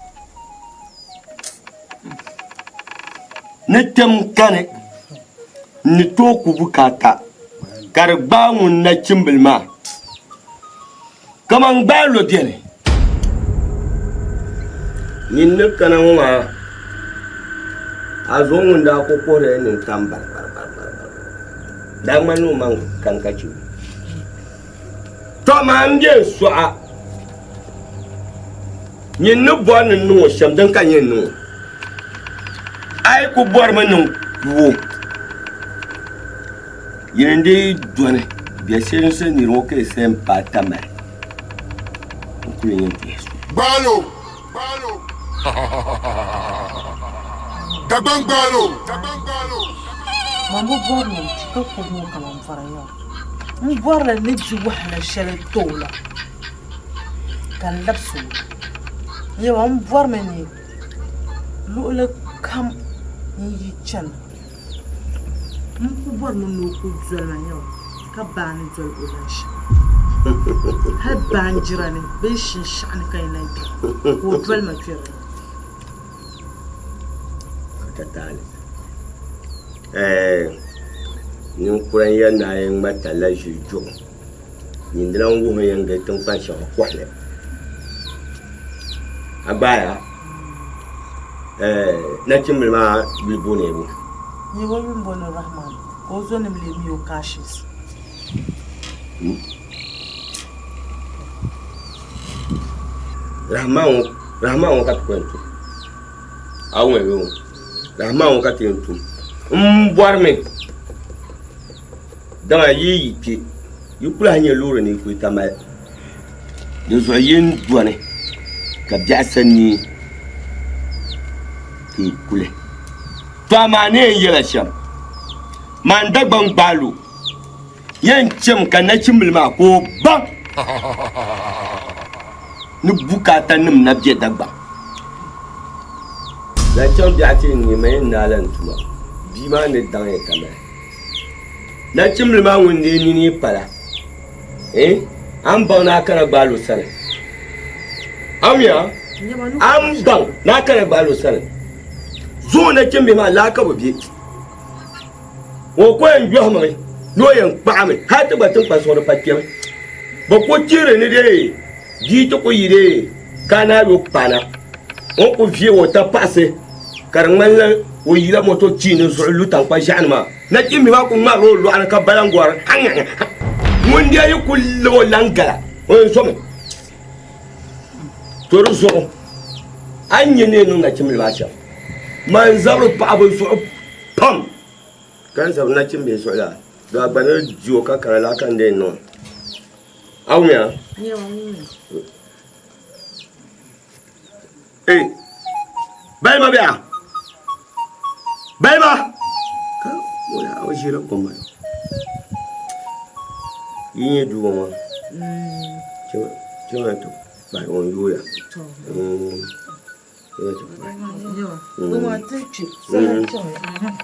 Speaker 3: Ni kpɛm kani n ni tooi ku bukaata ka di gbaai ŋun nachimbili maa kaman gbaai lo beni. Nyin ni kana ŋɔ maa, a zo ŋun daa ku kuhirila nintam baribaribaribari. Daa ŋmanila o maŋ kani ka chɛ o. Tɔ amaa m be n sɔɣa. Nyin ni bɔri ni n niŋ o shɛm, din ka n yɛn niŋ o. A yi ku bɔrimi ni n ku o, yin n-dii dɔni biɛshɛlinsi nir ŋɔ ka yi sa yɛn paai Tamar n-kuli yɛn tuhi so.
Speaker 1: Gbaalo! Dagbaŋ gbaalo!
Speaker 17: Man bi bɔri ni n kpi ka kuri ŋɔ kaman bɔra yaha. M bɔrila ni di wahala shɛli ti o la ka n labisi o. Yawa m bɔrimi ni luɣili kam n yi chana m ku bɔrimi ni o ku doli ma yawa ka baa ni doli o lan shɛm. Hal baanjira ni bee shinshɛɣu ni ka yi na be ka o doli ma kpɛri ni.
Speaker 3: Tatali. Ɛɛ ninkura n-yɛli ni a yɛn ŋma talla ʒili juɣu nyin di lan wuhi yɛn gili tiŋkpan shɛŋa kɔhili. A gbaaya ɛɛ nachimbili maa yuli booni ya bo?
Speaker 17: Nyɛ o yuli booni Rahman ka o zonima lee mi o Kashis.
Speaker 3: Rahman ŋɔ Rahman ŋɔ ka ti kɔŋ tum. A wum bɛ ŋɔ Rahman ŋɔ ka ti yɛn tum m bɔrimi dama yi yi kpe yi ku lahi nyɛ loori ni yi kuli Tamale di zuɣu yi ni dɔni ka biɛɣu sa neei ka yi kuli to amaa ni yɛn yɛla shɛm man Dagbaŋ gbaalo yɛn chɛmi ka nachimbili maa ka o baŋ ni bukaata nim na bɛ Dagbaŋ. Zaŋ chaŋ biɛɣu ti ni ma yɛn naai la n tuma, bia maa ni daŋ ya Tamale. Nachimbili maa ŋun dee nini pala, eh, a ni baŋ ni a kana gbaal o sani. A wumya? A ni baŋ ni a kana gbaal o sani. Zuŋɔ nachimbihi maa laa ka bɛ be. O ko yɛn yɔhimi ni o yɛn kpaɣimi hal ti gba tiŋkpansi ŋɔ di pa kpɛmi. Bɛ ku chihiri ni dee bia ti ku yi dee ka a naai o kpaana. O ni ku vie o tapaɣisi ka di ŋmanila o yila moto chiini zuɣu lu taŋkpa ʒiɛɣu ni maa. Nachimbihi maa ku ŋmarila o lɔɣu ni ka bala n-gɔri ŋun dee yi ku lab o lan gala o yɛn zomi. To di zuɣu a ni nya ni yɛn niŋ nachimbili maa shɛm, man zabiri paɣiba zuɣu pam ka n zabiri nachimbihi zuɣu la, doo a gba ni di o ka kana laa ka n dee niŋ a wumya? Ee, balima bɛ a? Balima! Ka o ʒirila kom maa. Yi nyɛ duu ŋɔ chɛ ma ti kpahi o n-yooya.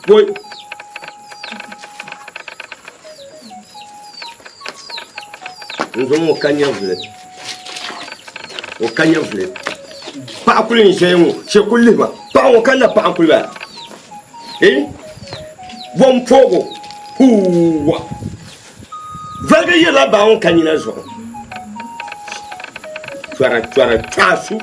Speaker 3: Woi! N zaŋ o ka nyɛvuli o ka nyɛvuli paɣa kuli n ʒɛya ŋɔ shɛ kuli lihi ma paɣa ŋɔ kanna paɣa n kuli bala eh bom poogo huuwa valigi yirila baa ŋɔ ka nyina zuɣu chɔra chɔra chɔasu.